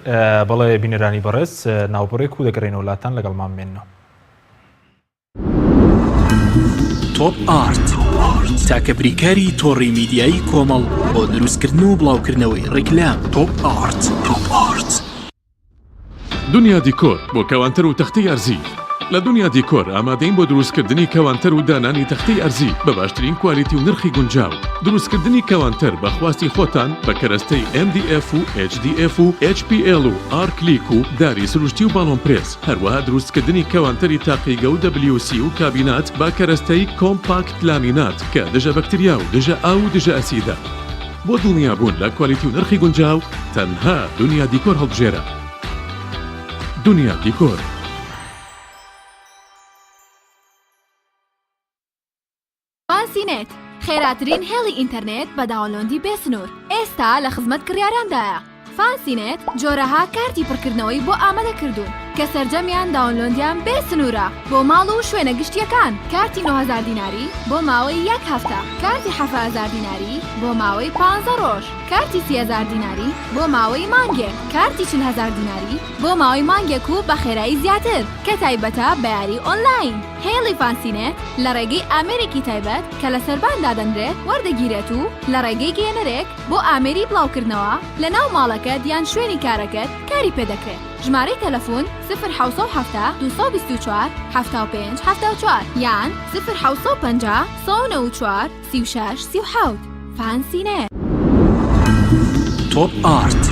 S1: بەڵێ بینەرانی بەڕێز ناوبڕێک و دەگەڕێینەوە لاتان لەگەڵمان بمێننەوە.
S6: تۆپ ئارت تاکە بریکاری تۆڕی میدیایی کۆمەڵ بۆ دروستکردن و بڵاوکردنەوەی ڕیکلام تۆپ ئارت. تۆپ ئارت.
S7: دنیا دیکۆر بۆ کەوانتەر و تەختەی ئەرزی لە دنیا دیکۆر ئامادەین بۆ دروستکردنی کەوانتەر و دانانی تەختەی ئەرزی بە باشترین کوالیتی و نرخی گونجاو دروستکردنی کەوانتەر بە خواستی خۆتان بە کەرەستەی MDF و HDF و HPL و ئارکلیک و داری سروشتی و باڵۆن پرێس هەروەها دروستکردنی کەوانتەری تاقیگە و WC و کابینات بە کەرەستەی کۆمپاکت لامینات کە دژە بەکتریا و دژە ئاو و دژە ئەسیدە بۆ دڵنیابوون لە کوالیتی و نرخی گونجاو تەنها دنیا دیکۆر هەڵبژێرە. دنیا دیکۆر.
S8: فانسی نێت، خێراترین هێڵی ئینتەرنێت بە download ی بێ سنوور، ئێستا لە خزمەت کڕیاراندایە. فانسی نێت جۆرەها کارتی پڕکردنەوەی بۆ ئامادە کردوون کە سەرجەمیان download یان بێ سنوورە بۆ ماڵ و شوێنە گشتییەکان، کارتی 9000 دیناری بۆ ماوەی یەک هەفتە، کارتی 7000 دیناری بۆ ماوەی پانزە ڕۆژ، کارتی 30000 دیناری بۆ ماوەی مانگێک، کارتی 40000 دیناری بۆ ماوەی مانگێک و بە خێرایی زیاتر کە تایبەتە بە یاری ئۆنلاین. هێڵی فانسینێت لە ڕێگەی ئامێرێکی تایبەت کە لە سەربان دادەنرێت وەردەگیرێت و لە ڕێگەی گەیەنەرێک بۆ ئامێری بڵاوکردنەوە لە ناو ماڵەکەت یان شوێنی کارەکەت کاری پێدەکرێت ژمارەی تەلەفون سفر 770 224 75 74 یان سفر 750 194 36 37 فانسینێت.
S6: تۆپ ئارت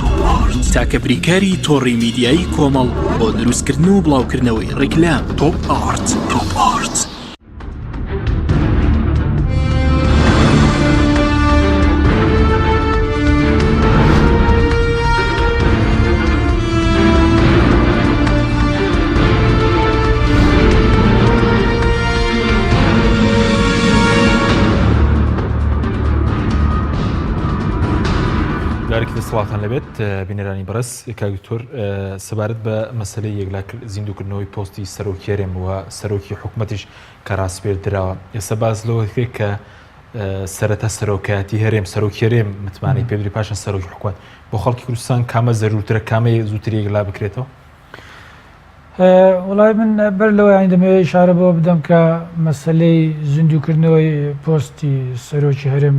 S6: تاکە بریکاری تۆڕی میدیایی کۆمەڵ بۆ دروستکردن و بڵاوکردنەوەی ڕیکلام تۆپ ئارت. تۆپ ئارت.
S1: جارێکی تر سڵاوتان لەبێت بینەرانی بەڕێز کاک دکتۆر سەبارەت بە مەسلەی یەکلا زیندووکردنەوەی پۆستی سەرۆکی هەرێم و سەرۆکی حکوومەتیش کە ڕاسپێردراوە ئێستا باس لەوە دەکرێت کە سەرەتا سەرۆکایەتی هەرێم سەرۆکی هەرێم متمانەی پێبدرێ پاشان سەرۆکی حکومەت بۆ خەڵکی کوردستان کامە زەرورترە کامە زووتر یەکلا بکرێتەوە؟
S4: وڵای من بەر لەوە یانی دەمەوێت ئیشارە بەوە بدەم کە مەسەلەی زیندووکردنەوەی پۆستی سەرۆکی هەرێم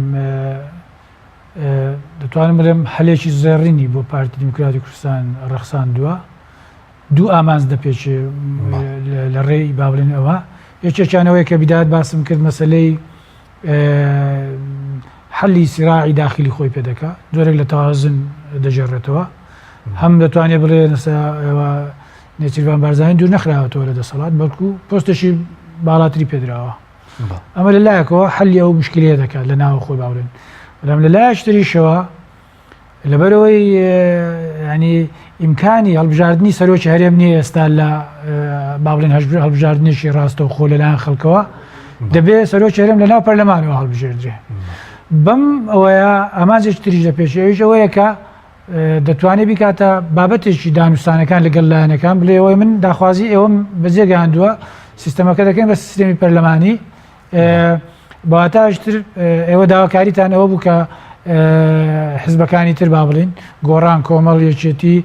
S4: دەتوانم بڵێم هەلێکی زێڕینی بۆ پارتی دیموکراتی کوردستان ڕەخساندووە دوو ئامانج دەپێچێ لە ڕێی با بڵێن ئەوە یەکێکیان ئەوەیە کە بیدایەت باسم کرد مەسەلەی حەلی سیراعی داخلی خۆی پێ دەکا جۆرێک لە تەوازن دەگێڕێتەوە هەم دەتوانێت بڵێ نەسا نێچیرڤان بارزانی دوور نەخراوەتەوە لە دەسەڵات بەڵکو پۆستێکی باڵاتری پێدراوە ئەمە لە لایەکەوە حەلی ئەو مشکلەیە دەکات لە ناوە خۆی باڵێن بەڵام لە لایەکی تریشەوە لەبەرئەوەی یانی ئیمکانی هەڵبژاردنی سەرۆکی هەرێم نییە ئێستا لە با بڵێن هەڵبژاردنێکی ڕاستەوخۆ لەلایەن خەڵکەوە دەبێ سەرۆکی هەرێم لەناو پەرلەمانەوە هەڵبژێردرێ بەم ئەوەیە ئامانجێکی تریش لە پێش ئەویش ئەوەیە کە دەتوانێت بیکاتە بابەتێکی دانوستانەکان لەگەڵ لایەنەکان بڵێ ئەوەی من داخوازی ئێوەم بەجێگەیاندووە سیستەمەکە دەکەین بە سیستەمی پەرلەمانی بە واتایەکی تر ئێوە داواکاریتان ئەوە بوو کە حزبەکانی تر با بڵین گۆڕان کۆمەڵ یەکێتی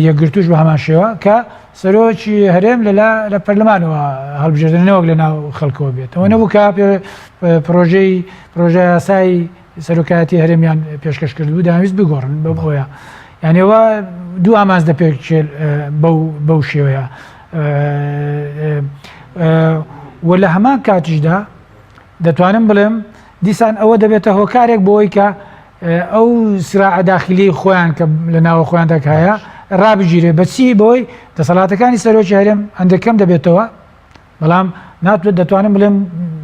S4: یەکگرتوش بە هەمان شێوە کە سەرۆکی هەرێم لەلا لە پەرلەمانەوە هەڵبژێردن نەوەک لە ناو خەڵکەوە بێت ئەوە نەبوو کە پرۆژەی پرۆژە یاسایی سەرۆکایەتی هەرێمیان پێشکەش کردبوو دەیانویست بگۆڕن بەو هۆیە یعنی ئەوە دوو ئامانج دەپێکێت بەو بەو شێوەیە و لە هەمان کاتیشدا دەتوانم بڵێم دیسان ئەوە دەبێتە هۆکارێک بۆی کە ئەو سراعە داخلی خۆیان کە لە ناوە خۆیان دەکایە ڕابگیرێ بەچی بۆی دەسەڵاتەکانی سەرۆکی هەرێم هەندێک کەم دەبێتەوە بەڵام ناتوێت دەتوانم بڵێم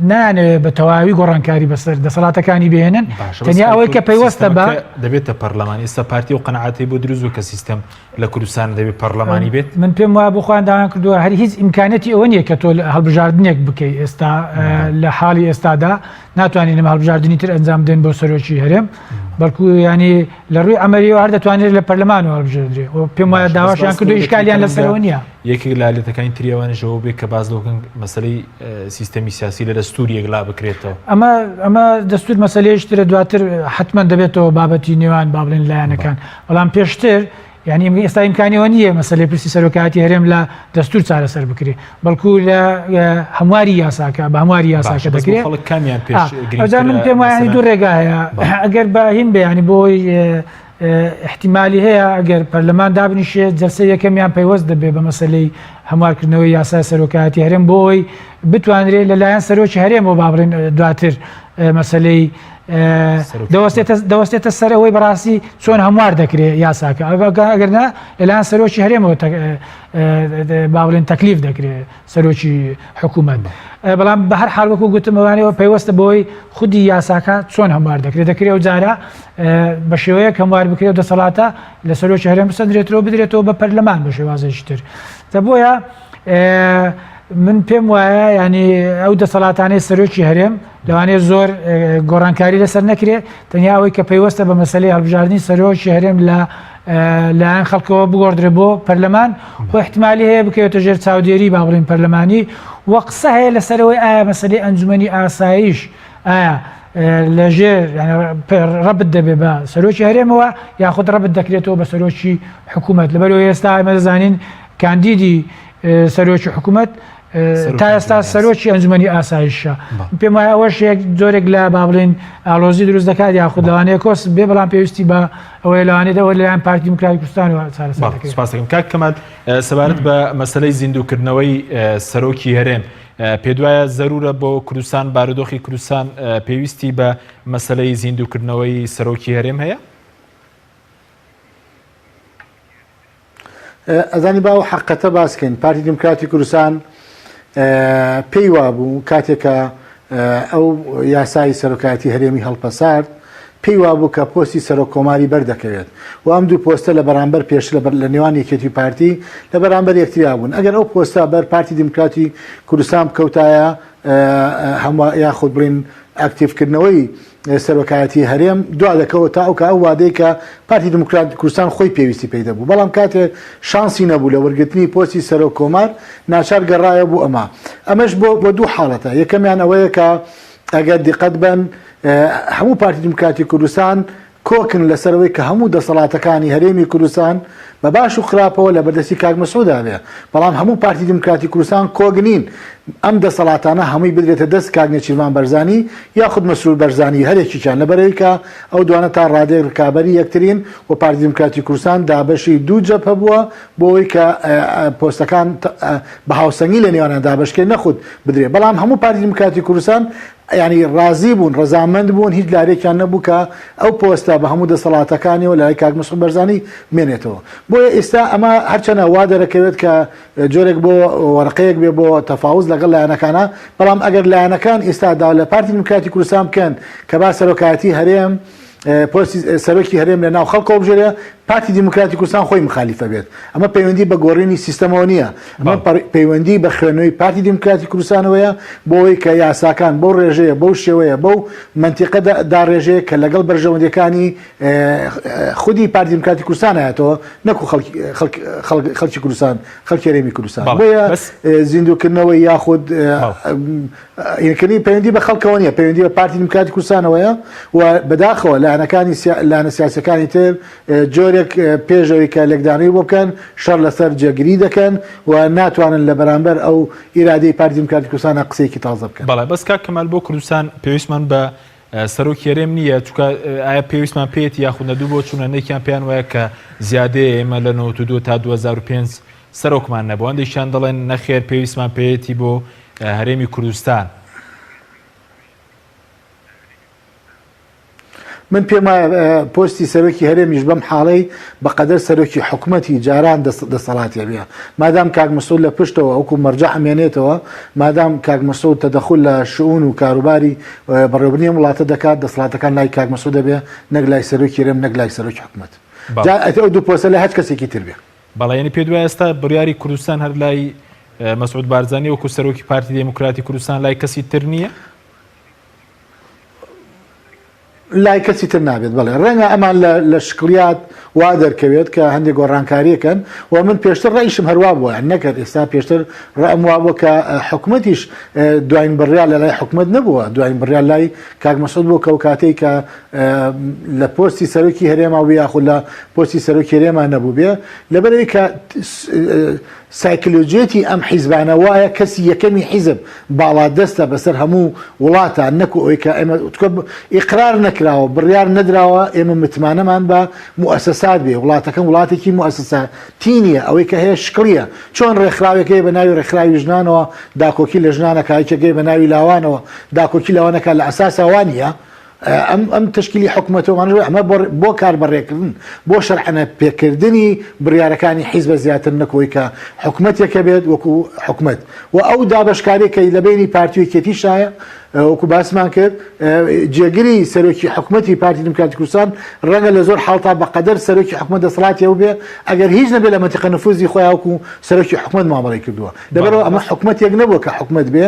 S4: نایانەوێت بە تەواوی گۆڕانکاری بەسەر دەسەڵاتەکانی بهێنن تەنیا ئەوەی کە پەیوەستە بە
S1: دەبێتە پەرلەمان ئێستا پارتی و قەناعەتی بۆ دروست بوو کە سیستەم لە کوردستان دەبێت پەرلەمانی بێت
S4: من پێم وایە بۆ خۆیان داوایان کردووە هەر هیچ ئیمکانەتی ئەوە نییە کە تۆ هەڵبژاردنێک بکەی ئێستا لە حاڵی ئێستادا ناتوانین ئەم هەڵبژاردنی تر ئەنجام بدەین بۆ سەرۆکی هەرێم بەڵکو ینی لە ڕووی ئەمەریەوە هەر دەتوانێت لە پەرلەمان و هەڵبژێردرێ و پێم وایە داواشیان کردو ئیشکالیان لەسەرەوە نییە.
S1: یەکێک لە ئالێتەکانی تری ئەوانیش ئەوە بێ کە باس لەوە بکەن مەسەلەی سیستەمی سیاسی لە دەستوور یەکلا بکرێتەوە.
S4: ئەمە ئەمە دەستوور مەسەلەیەکی ترە دواتر حەتمەن دەبێتەوە بابەتی نێوان با بڵێن لایەنەکان بەڵام پێشتر یعنی ئێستا ئیمکانی ئەوە نییە مەسەلەی پرسی سەرۆکایەتی هەرێم لە دەستور چارەسەر بکرێ بەڵکو لە هەمواری یاساکە بە هەمواری یاساکە دەکرێت
S1: خەڵک کامیان پێش
S4: ئەوجا من پێم وایە دوو ڕێگا هەیە ئەگەر بە هین بێ ینی بۆی احتیمالی هەیە ئەگەر پەرلەمان دابنیشێت جلسە یەکەمیان پەیوەست دەبێت بە مەسلەی هەموارکردنەوەی یاسای سەرۆکایەتی هەرێم بۆ ئەوەی بتوانرێت لەلایەن سەرۆکی هەرێمەوە با بڵێن دواتر مەسلەی دەوەستێتە سەر ئەوەی بەڕاستی چۆن هەموار دەکرێت یاساکە ئەگەر نا لەلایەن سەرۆکی هەرێمەوە با بڵێن تەکلیف دەکرێت سەرۆکی حکوومەت بەڵام بە هەر حال وەکو گوتم ئەوانەوە پەیوەستە بۆی خودی یاساکە چۆن هەموار دەکرێت دەکرێت ئەو جارە بە شێوەیەک هەموار بکرێت و دەسەڵاتە لە سەرۆکی هەرێم بسەندرێتەوە بدرێتەوە بە پەرلەمان بە شێوازێکی تر دە بۆیە من پێم وایە ینی ئەو دەسەڵاتانەی سەرۆکی هەرێم لەوانەیە زۆر گۆڕانکاری لەسەر نەکرێت تەنیا ئەوەی کە پەیوەستە بە مەسلەی هەڵبژاردننی سەرۆکی هەرێم لە لایەن خەڵکەوە بگۆڕدرێ بۆ پەرلەمان و احتمالی هەیە بکەوێتە ژێر چاودێری با بڵێن پەرلەمانی و قسە هەیە لەسەرەوەی ئایا مەسلەی ئەنجومەنی ئاسایش ئایا لەژێر ڕەبت دەبێ بە سەرۆکی هەرێمەوە یاخود ڕەبت دەکرێتەوە بە سەرۆکی حکوومەت لەبەرەوە ئێستا ئێمە دەزانین کاندیدی سەرۆکی حکوومەت تا ئێستا سەرۆکی ئەنجومەنی ئاسایشە پێم وایە ئەوەش یەک جۆرێک لە با بڵێن ئالۆزی دروست دەکات یاخود لەوانەیە کۆس بێ بەڵام پێویستی بە ئەوەیە لەوانەیە ئەوە لەلایەن پارتی دیموکراتی کوردستانەوە چارەسەر دەکرێت.
S1: سپاس دەکەم کاک کەمال سەبارەت بە مەسەلەی زیندووکردنەوەی سەرۆکی هەرێم پێدوایە زەرورە بۆ کوردستان بارودۆخی کوردستان پێویستی بە مەسەلەی زیندووکردنەوەی سەرۆکی هەرێم هەیە؟
S5: ئەزانی با ئەو حەقەتە باس کەین پارتی دیموکراتی کوردستان پێی وابوو کاتێک کە ئەو یاسای سەرۆکایەتی هەرێمی هەڵپەسارد پێی وابوو کە پۆستی سەرۆک کۆماری بەردەکەوێت و ئەم دوو پۆستە لە بەرامبەر پێش لە لە نێوان یەکێتی پارتی لە بەرامبەر یەکتریا بوون ئەگەر ئەو پۆستە بەر پارتی دیموکراتی کوردستان بکەوتایە هەموو یاخود بڵین ئەکتیڤکردنەوەی سەرۆکایەتی هەرێم دوا دەکەوت تا ئەو کە ئەو وادەی کە پارتی دیموکرات کوردستان خۆی پێویستی پێی دەبوو بەڵام کاتێ شانسی نەبوو لە وەرگرتنی پۆستی سەرۆک کۆمار ناچار گەڕایەوە بۆ ئەمە ئەمەش بۆ بۆ دوو حاڵەتە یەکەمیان ئەوەیە کە. ئەگەر دیقەت بەن هەموو پارتی دیموکراتی کوردستان کۆکن لەسەر ئەوەی کە هەموو دەسەڵاتەکانی هەرێمی کوردستان بە باش و خراپەوە لە بەردەستی کاک مەسعودا بێ، بەڵام هەموو پارتی دیموکراتی کوردستان کۆک نین ئەم دەسەڵاتانە هەمووی بدرێتە دەست کاک نێچیرڤان بەرزانی یاخود مەسرور بەرزانی هەرێکیکیان لەبەرئەوەی کە ئەو دوانە تا ڕادەیەک ڕکابەری یەکترین و پارتی دیموکراتی کوردستان دابەشی دوو جەبهە بووە بۆ ئەوەی کە پۆستەکان بە هاوسەنگی لە نێوانیان دابەشکرێن نەخود بدرێ بەڵام هەموو پارتی دیموکراتی کوردستان یانی ڕازی بوون، ڕەزامەند بوون، هیچ لارێکیان نەبوو کە ئەو پۆستە بە هەموو دەسەڵاتەکانیەوە لای کاک مەسعود بەرزانی بمێنێتەوە. بۆیە ئیستا ئەمە هەرچەنە وا دەرەکەوێت کە جۆرێک بۆ وەرەقەیەک بێ بۆ تەفاوز لەگەڵ لایەنەکانە، بەڵام ئەگەر لایەنەکان ئیستا داوا لە پارتی دیموکراتی کوردستان بکەن کە با سەرۆکایەتی هەرێم پۆستی سەرۆکی هەرێم لە ناو خەڵک هەڵبژێرێ، پارتی دیموکراتی کوردستان خۆی مخالیفە بێت. ئەمە پەیوەندی بە گۆڕینی سیستەمەوە نییە، ئەمە پەیوەندی بە خوێندنەوەی پارتی دیموکراتی کوردستانەوەیە بۆ ئەوەی کە یاساکان بەو ڕێژەیە، بەو شێوەیە، بەو مەنتیقە داڕێژێ کە لەگەڵ بەرژەوەندییەکانی خودی پارتی دیموکراتی کوردستان هاتەوە نەکو خەڵکی کوردستان، خەڵکی هەرێمی کوردستان. بۆیە زیندووکردنەوەی یاخود ئینکردنی پەیوەندی بە خەڵکەوە نییە، پەیوەندی بە پارتی دیموکراتی کوردستانەوەیە و بەداخەوە لایەنەکانی لایەنە سیاسیەکانی تر جۆرێک پێش ئەوەی کە لێکدانەوەی بۆ بکەن شەڕ لەسەر جێگری دەکەن و ناتوانن لە بەرامبەر ئەو ئیرادەی پارتی دیموکراتی کوردستانە قسەیەکی تازە بکەن.
S1: بەڵێ بەس کاک کەمال بۆ کوردستان پێویستمان بە سەرۆکی هەرێم نییە چونکە ئایا پێویستمان پێیەتی یاخود نە دوو بۆچوونە هەندێکیان پێیان وایە کە زیادەیە ئێمە لە 92 تا 2005 سەرۆکمان نەبوو هەندێکیان دەڵێن نەخێر پێویستمان پێیەتی بۆ هەرێمی کوردستان.
S5: من پێم وایە پۆستی سەرۆکی هەرێمیش بەم حاڵەی بەقەدەر سەرۆکی حکومەتی جاران دەسەڵاتی هەبێ مادام کاک مەسعود لە پشتەوە وەکو مەرجەع ئەمێنێتەوە مادام کاک مەسعود تەدەخول لە شئون و کاروباری بەڕێوەبردنی ئەم وڵاتە دەکات دەسەڵاتەکان لای کاک مەسعود دەبێ نەک لای سەرۆکی هەرێم نەک لای سەرۆکی حکومەت جا ئەتر ئەو دوو پۆستە لای هەچ کەسێکی تر بێ.
S1: بەڵێ یانی پێت وایە ئێستا بڕیاری کوردستان هەر لای مەسعود بارزانی وەکو سەرۆکی پارتی دێموکراتی کوردستان لای کەسی تر نییە؟
S5: لای کەسی تر نابێت بەڵێ ڕەنگە ئەمان لە شکڵیات وا دەرکەوێت کە هەندێک گۆڕانکاریەکەن و من پێشتر ڕەئیشم هەروا بووە نەکرد ئێستا پێشتر ڕەئم وا بووە کە حکومەتیش دواین بڕیار لە لای حکومەت نەبووە دواین بڕیار لای کاک مەسعود بوو کە ئەو کاتەی کە لە پۆستی سەرۆکی هەرێما و یاخود لە پۆستی سەرۆکی هەرێما نەبوو بێ لەبەرەوەی کە سایکلۆجیەتی ئەم حیزبانە وایە کەسی یەکەمی حیزب باڵادەستە بەسەر هەموو وڵاتان نەکو ئەوەی کە ئێمە چونکە ئیقرار نەکراوە بڕیار نەدراوە ئێمە متمانەمان بە موئەسەسات بێ وڵاتەکەم وڵاتێکی موئەسەساتی نییە ئەوەی کە هەیە شکڵیە چۆن ڕێکخراوێک هەیە بە ناوی ڕێکخراوی ژنانەوە داکۆکی لە ژنان ئەکا یەکێک هەیە بە ناوی لاوانەوە داکۆکی لەوان ئەکا لە ئەساسا وا نییە ئەم ئەم تەشکیلی حکومەتە و ئەمانەش ئەمە بۆ بۆ کاربەڕێکردن بۆ شەرعنە پێکردنی بڕیارەکانی حیزبە زیاتر نەک ئەوەی کە حکومەتێک هەبێت وەکو حکومەت و ئەو دابەشکاریە کە لە بەینی پارتی و یەکێتیشایە وەکو باسمان کرد جێگری سەرۆکی حکومەتی پارتی دیموکراتی کوردستان ڕەنگە لە زۆر حاڵتا بەقەدەر سەرۆکی حکومەت دەسەڵاتی ئەو بێ ئەگەر هیچ نەبێ لە مەنتیقە نفوزی خۆیان وەکو سەرۆکی حکومەت مامەڵەی کردووە لەبەرئەوە ئەمە حکومەتێک نەبووە کە حکومەت بێ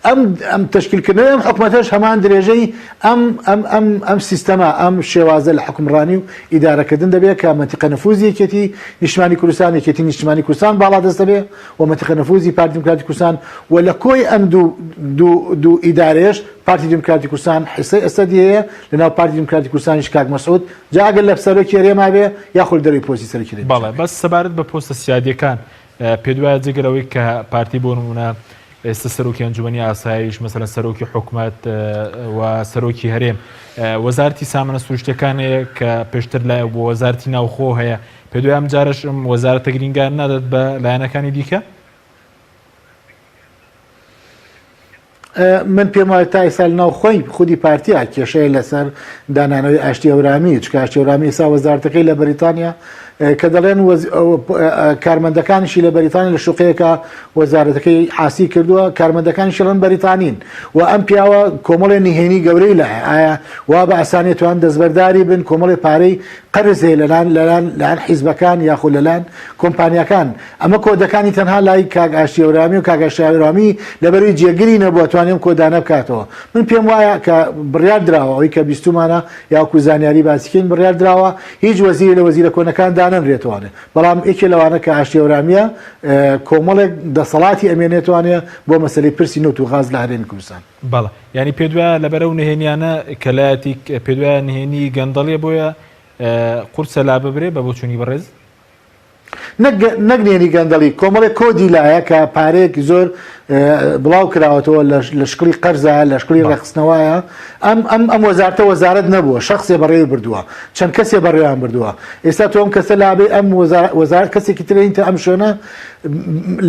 S5: ئەم ئەم تەشکیلکردنەوەی ئەم حکومەتەش هەمان درێژەی ئەم ئەم ئەم ئەم سیستەمە ئەم شێوازە لە حوکمڕانی و ئیدارەکردن دەبێت کە مەنتیقە نفوزی یەکێتی نیشتمانی کوردستان یەکێتی نیشتمانی کوردستان باڵادەست دەبێ و مەنتیقە نفوزی پارتی دیموکراتی کوردستان و لە کۆی ئەم دوو دوو دوو ئیدارەیەش پارتی دیموکراتی کوردستان حیسەی ئەسەدی هەیە لەناو پارتی دیموکراتی کوردستانیش کاک مەسعود جا ئەگەر لە سەرۆکی هەرێما بێ یاخود لە دەرەوەی پۆستی سەرۆکی هەرێمیش
S1: بەڵێ
S5: بێ.
S1: بەس سەبارەت بە پۆستە سیادیەکان پێت وایە جگە لەوەی کە پارتی بۆ نمونە ئێستا سەرۆکی ئەنجومەنی ئاسایش مەسەلەن سەرۆکی حکومەت و سەرۆکی هەرێم وەزارتی سامانە سروشتەکان هەیە کە پێشتر لای بۆ وەزارتی ناوخۆ هەیە پێ دوای ئەم جارش ئەم وەزارەتە گرینگان نادات بە لایەنەکانی دیکە؟
S5: من پێم وایە تا ئێستا لەناو خۆی خودی پارتیا کێشەیە لەسەر دانانەوەی ئاشتی هەورامی چونکە ئاشتی هەورامی ئێستا وەزارەتەکەی لە بەریتانیا کە دەڵێن کارمەندەکانیشی لە بەریتانیا لە شوقەیەکە وەزارەتەکەی حاسی کردووە کارمەندەکانیشی ڕەن بەریتانین و ئەم پیاوە کۆمەڵێ نهێنی گەورەی لایە ئایا وا بە ئاسانی توان دەستبەرداری بن کۆمەڵێ پارەی قەرز هەیە لەلایەن لەلایەن لایەن حیزبەکان یاخود لەلایەن کۆمپانیاکان ئەمە کۆدەکانی تەنها لای کاک ئاشتی هەورامی و کاک ئاشتی هەورامی لەبەرەی جێگری نەبووە توانی ئەم کۆدانە بکاتەوە من پێم وایە کە بڕیار دراوە ئەوەی کە بیستومانە یاکو زانیاری باسیکەین بڕیار دراوە هیچ وەزیری لە وەزیرە کۆنەکان. دانەنرێتوانێ بەڵام یەکێ لەوانە کە ئاشتی هەورامیە کۆمەڵێک دەسەڵاتی ئەمێنێتوانێ بۆ مەسەلەی پرسی نەوت و غاز لە هەرێمی کوردستان.
S1: بەڵێ یانی پێت وایە لەبەر ئەو نهێنیانە کە لایەتی پێت وایە نهێنی گەندەڵیە بۆیە قورسە لاببرێ بە بۆچوونی بەڕێز؟
S5: نەک نەک نهێنی گەندەڵی کۆمەڵێک کۆدی لایە کە پارەیەکی زۆر بڵاو کراوەتەوە لە شکڵی قەرزایە لە شکڵی ڕێکخستنەوەیە ئەم ئەم ئەم وەزارتە وەزارەت نەبووە شخصێ بەڕێوەی بردووە چەند کەسێ بەڕێوان بردووە ئێستا تۆ ئەم کەسە لابێ ئەم وەزارەت کەسێکی ترین تا ئەم شوێنە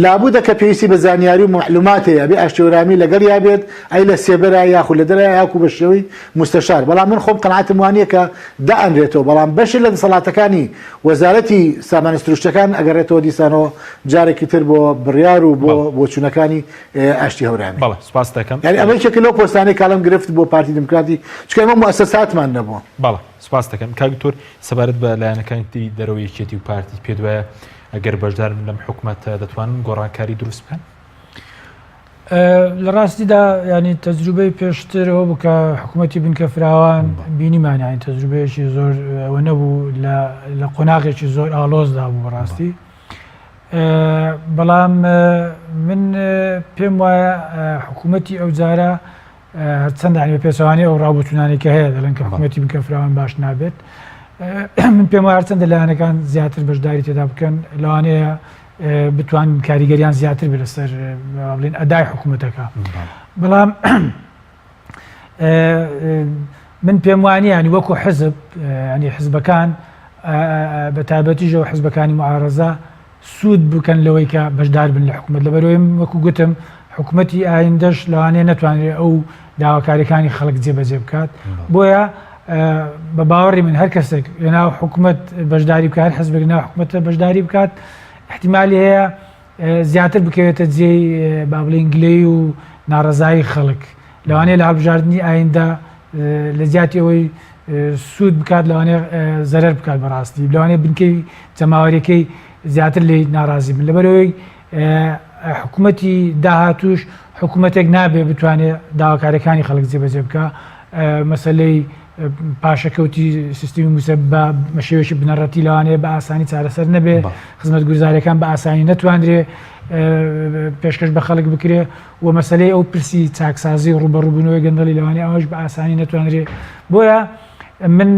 S5: لابوو دەکە پێویستی بە زانیاری و معلومات هەیە بێ ئاشتیورامی لەگەڵ یا بێت ئەی لە سێبەرە یاخود لە دەرە یاکو بە شێوەی مستەشار بەڵام من خۆم قەناعەتم وانییە کە دائەنرێتەوە بەڵام بەشێ لە دەسەڵاتەکانی وەزارەتی سامانە سروشتەکان ئەگەڕێتەوە دیسانەوە جارێکی تر بۆ بڕیار و بۆ بۆچوونەکانی ئاشتی هەورامی.
S1: بەڵێ سوپاست دەکەم.
S5: یانی ئەمە یەکێکە لەو پۆستانەی کە ئەڵێم گرفت بۆ پارتی دیموکراتی چونکە ئێمە موئەسەساتمان نەبووە.
S1: بەڵێ سوپاست دەکەم. کاک دکتۆر سەبارەت بە لایەنەکانی تری دەرەوەی یەکێتی و پارتی پێت وایە ئەگەر بەشدار بن لەم حکومەتە دەتوانن گۆڕانکاری دروست بکەن؟
S4: لە ڕاستیدا ینی تەجروبەی پێشتر ئەوە بوو کە حکوومەتی بنکە فراوان بینیمان ینی تەجروبەیەکی زۆر ئەوە نەبوو لە قۆناغێکی زۆر ئاڵۆزدا بوو بەڕاستی بەڵام من پێم وایە حکوومەتی ئەو جارە هەرچەند ینی بە پێچەوانەی ئەو ڕابوتونانی کە هەیە دەڵێن کە حکوومەتی بنکە فراوان باش نابێت من پێم وایە هەرچەندە لایەنەکان زیاتر بەشداری تێدا بکەن لەوانەیە بتوانن کاریگەریان زیاتر بێت لەسەر بڵێن ئەدای حکوومەتەکە بەڵام من پێم وانە ینی وەکو حزب ینی حزبەکان بە تایبەتیژەوە حزبەکانی معارەزە سوود بکەن لەوەی کە بەشدار بن لە حکوومەت لەبەرەوەی وەکو گوتم حکوومەتی ئایندەش لەوانەیە نەتوانرێت ئەو داواکاریەکانی خەڵک جێبەجێ بکات بۆیە بە باوەڕی من هەر کەسێک لەناو حکوومەت بەشداری بکات هەر حزبێک ناو حکوومەتە بەشداری بکات احتیممالی هەیە زیاتر بکەوێتە جێی با بڵێین گلەی و ناڕەزایی خەڵک لەوانەیە لە هەڵبژاردننی ئایندە لە جیاتی ئەوەی سوود بکات لەوانەیە زەرەر بکات بەڕاستی لەوانەیە بنکەی جەماوەریەکەی زیاتر لێی ناڕازی بن لەبەرەوەی حکوومەتی داهاتوش حکوومەتێک نابێ بتوانێت داواکاریەکانی خەڵک جێبەجێ بکە مەسلەی پاشەکەوتی سیستمی مووچە بە شێوەیەکی بنەڕەتی لەوانەیە بە ئاسانی چارەسەر نەبێ خزمەتگوزاریەکان بە ئاسانی نەتواندرێ پێشکەش بە خەڵک بکرێ و مەسلەی ئەو پرسی چاکسازی و ڕوبەڕوبوونەوەی گەندەڵی لەوانەیە ئەوەش بە ئاسانی نەتوانرێ بۆیە من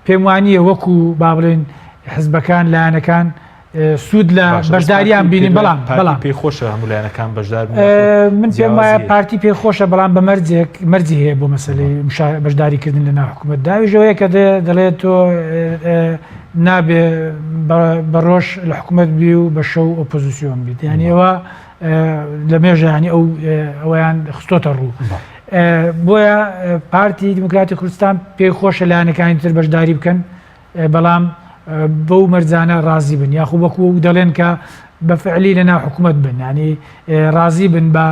S4: پێم وانییە وەکو با بڵێن حزبەکان لایەنەکان سوود لە بەشداریان بینین بەڵام بەڵام
S1: پێی خۆشە هەموو لایەنەکان بەشدار
S4: من پێم وایە پارتی پێی خۆشە بەڵام بە مەرجێک مەرجی هەیە بۆ مەسلەی بەشداریکردن لە ناو حکوومەت داویژەوەیە کە دەڵێت تۆ نابێ بە ڕۆژ لە حکوومەت بی و بە شەو ئۆپۆزیسیۆن بیت یعنی ئەوە لە مێژانی ئەو ئەویان خستۆتە ڕوو. بۆیە پارتی دیموکراتی کوردستان پێی خۆشە لایەنەکانی تر بەشداری بکەن بەڵام بەو مەرجانە ڕازی بن یاخو وەکو دەڵێن کە بە فعلی لە ناو حکوومەت بن ینی ڕازی بن بە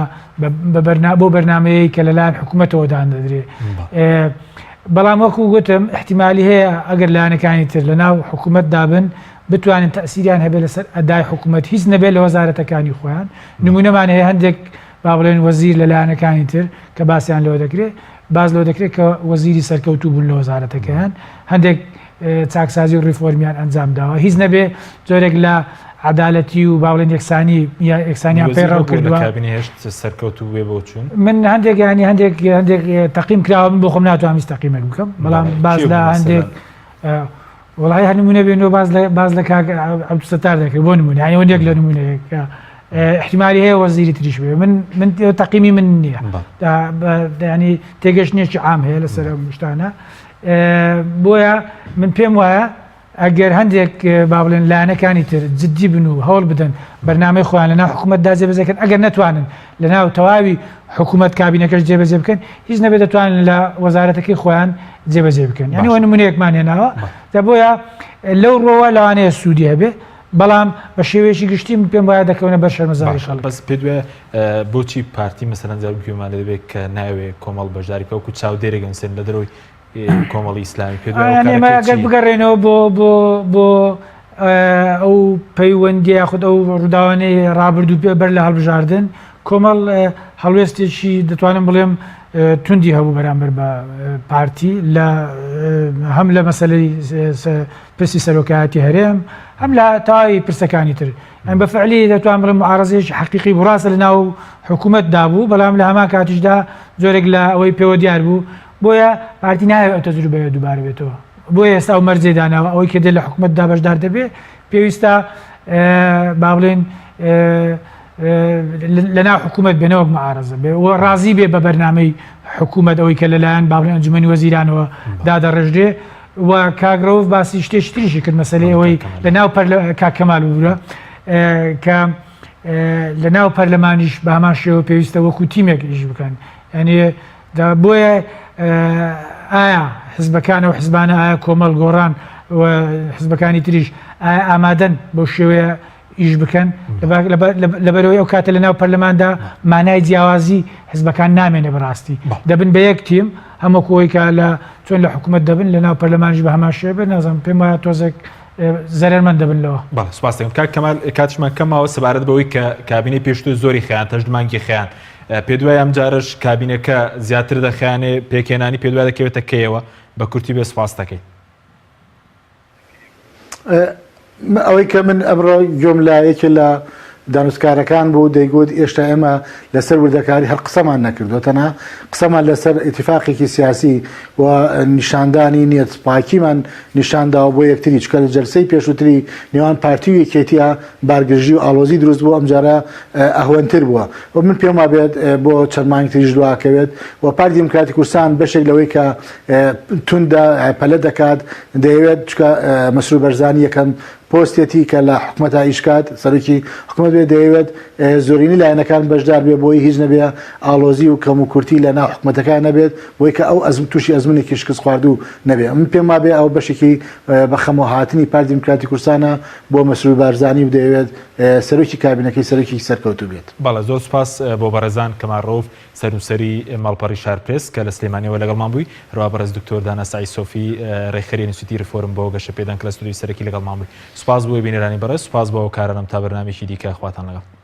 S4: بۆ بەرنمەیە کە لەلایەن حکوومەتەوە داندەدرێ بەڵام وەکو گوتم احتیممالی هەیە ئەگەر لایەنەکانی تر لە ناو حکوومەتدا بن بتوانن تەسیریان هەبێت لەسەر ئەدای حکوومەت هیچ نەبێت لە وەزارەتەکانی خۆیان نمونەمان هەیە هەندێک با بڵێن وەزیر لە لایەنەکانی تر کە باسیان لەوە دەکرێت باس لەوە دەکرێت کە وەزیری سەرکەوتوو بوون لە وەزارەتەکەیان هەندێک چاکسازی و ڕیفۆرمیان ئەنجام داوە هیچ نەبێ جۆرێک لە عەدالەتی و با بڵێن یەکسانی یەکسانیان پەیڕەو کردووە
S1: کابینە هێشت سەرکەوتوو بێ بۆ چوون
S4: من هەندێک ینی هەندێک هەندێک تەقیم کراوە من بۆ خۆم ناتوانم هیچ تەقیمێک بکەم بەڵام باس لە هەندێک وەڵی هەر نمونە بێنەوە باز لە باز لە کاک عەبدولستار دەکرێت بۆ نمونە یانی وەندێک لە نمونەیە کە احتیمالی هەیە وەزیری تریش بێ من من تەقیمی من نییە ینی تێگەشتنێکی عام هەیە لەسەر ئەم شتانە بۆیە من پێم وایە ئەگەر هەندێک با بڵێن لایەنەکانی تر جددی بن و هەوڵ بدەن بەرنامەی خۆیان لەناو حکوومەتدا جێبەجێکردن ئەگەر نەتوانن لەناو تەواوی حکوومەت کابینەکەش جێبەجێ بکەن هیچ نەبێت دەتوانن لە وەزارەتەکەی خۆیان جێبەجێ بکەن یعنی وە نمونەیەکمان هێناوە دە بۆیە لەو ڕۆوە لەوانەیە سوودی هەبێ بەڵام بە شێوەیەکی گشتی من پێم وایە دەکەونە بەر شەرمەزاری خەڵک.
S1: بەس پێت وایە بۆچی پارتی مەسەلەن جار گوێمان لێ دەبێت کە ناوێ کۆمەڵ بەشداری بکە وەکو چاودێرێک ئەنووسێن لە دەرەوەی کۆمەڵی ئیسلامی پێت وایە
S4: ئێمە ئەگەر بگەڕێنەوە بۆ بۆ بۆ ئەو پەیوەندی یاخود ئەو ڕووداوانەی ڕابردوو پێ بەر لە هەڵبژاردن. کۆمەڵ هەڵوێستێکی دەتوانم بڵێم توندی هەبوو بەرامبەر بە پارتی لە هەم لە مەسلەی پرسی سەرۆکایەتی هەرێم هەم لە تای پرسەکانی تر ئەم بە فعلی دەتوان بڵێم معارزەیەکی حەقیقی بوو ڕاستە لە ناو حکوومەت دابوو بەڵام لە هەمان کاتیشدا جۆرێک لە ئەوەی پێوە دیار بوو بۆیە پارتی نایەوێت ئەو تەجروبەیە دووبارە بێتەوە بۆیە ئێستا ئەو مەرجەی داناوە ئەوەی کە دێت لە حکوومەتدا بەشدار دەبێت پێویستە با بڵێن لەناو حکوومەت بێ نەوەک معارەزە بێ و ڕازی بێ بە بەرنامەی حکوومەت ئەوەی کە لەلایەن با بڵێن ئەنجومەنی وەزیرانەوە دادەڕێژرێ و کاک ڕەوف باسی شتێکی تریشی کرد مەسەلەی ئەوەی لە ناو کاک کەمال ببورە کە لە ناو پەرلەمانیش بە هەمان شێوە پێویستە وەکو تیمێک ئیش بکەن یعنی بۆیە ئایا حزبەکان و حزبانە ئایا کۆمەڵ گۆڕان و حزبەکانی تریش ئایا ئامادەن بەو شێوەیە ئیش بکەن لەبەرەوەی ئەو کاتە لەناو پەرلەماندا مانای جیاوازی حزبەکان نامێنێ بەڕاستی دەبن بە یەک تیم هەموو کۆی کە لە چۆن لە حکوومەت دەبن لە ناو پەرلەمانیش بە هەمان شێوە بێت نازانم پێم وایە تۆزێک زەرەرمەند دەبن لەوە.
S1: بەڵێ سوپاس دەکەم کاک کەمال کاتیشمان کەم ماوە سەبارەت بەوەی کە کابینەی پێشتر زۆری خەیان هەشت مانگی خەیان پێت وایە ئەم جارەش کابینەکە زیاتر دەخەیانێ پێکهێنانی پێت وایە دەکەوێتە کەیەوە بە کورتی بێ سوپاس دەکەین.
S5: ئەوەی کە من ئەمڕۆ گوێم لە یەکێ لە دانوستکارەکان بوو دەیگوت ئێشتا ئێمە لەسەر وردەکاری هەر قسەمان نەکردووە تەنها قسەمان لەسەر ئیتفاقێکی سیاسی و نیشاندانی نیەت پاکیمان نیشانداوە بۆ یەکتری چکە لە جەلسەی پێشووتری نێوان پارتی و یەکێتیە بارگرژی و ئاڵۆزی دروست بوو ئەمجارە ئەهوەنتر بووە و من پێم وابێت بۆ چەند مانگ تریش دواکەوێت و پارتی دیموکراتی کوردستان بەشێک لەوەی کە توندە پەلە دەکات دەیەوێت چکە مەسرور بەرزانی یەکەم پۆستێتی کە لە حکومەتا ئیش کات سەرۆکی حکومەت بێ دەیەوێت زۆرینی لایەنەکان بەشدار بێ بۆی هیچ نەبێ ئاڵۆزی و کەم و کورتی لە ناو حکومەتەکان نەبێت بۆی کە ئەو ئەزم تووشی ئەزمونێکی شکست خواردوو نەبێ من پێم وابێ ئەو بەشێکی بە خەمەوە هاتنی پارتی دیموکراتی کوردستانە بۆ مەسرور بارزانی و دەیەوێت سەرۆکی کابینەکەی سەرۆکێکی سەرکەوتوو بێت.
S1: بەڵێ زۆر سوپاس بۆ بەڕێزان کەمال ڕەوف سەرنووسەری ماڵپەڕی شار پرێس کە لە سلێمانیەوە لەگەڵمان بووی، هەروەها بەڕێز دکتۆر دانا سەعید سۆفی ڕێکخەری ئەنستیتوتی ڕیفۆرم بۆ گەشەپێدان کە لە ستۆدیۆی سەرەکی لەگەڵمان بووی. سوپاس بۆ بینەرانی بەڕێز، سوپاس بۆ هاوکارانم تا بەرنامەیەکی دیکە خواتان لەگەڵ.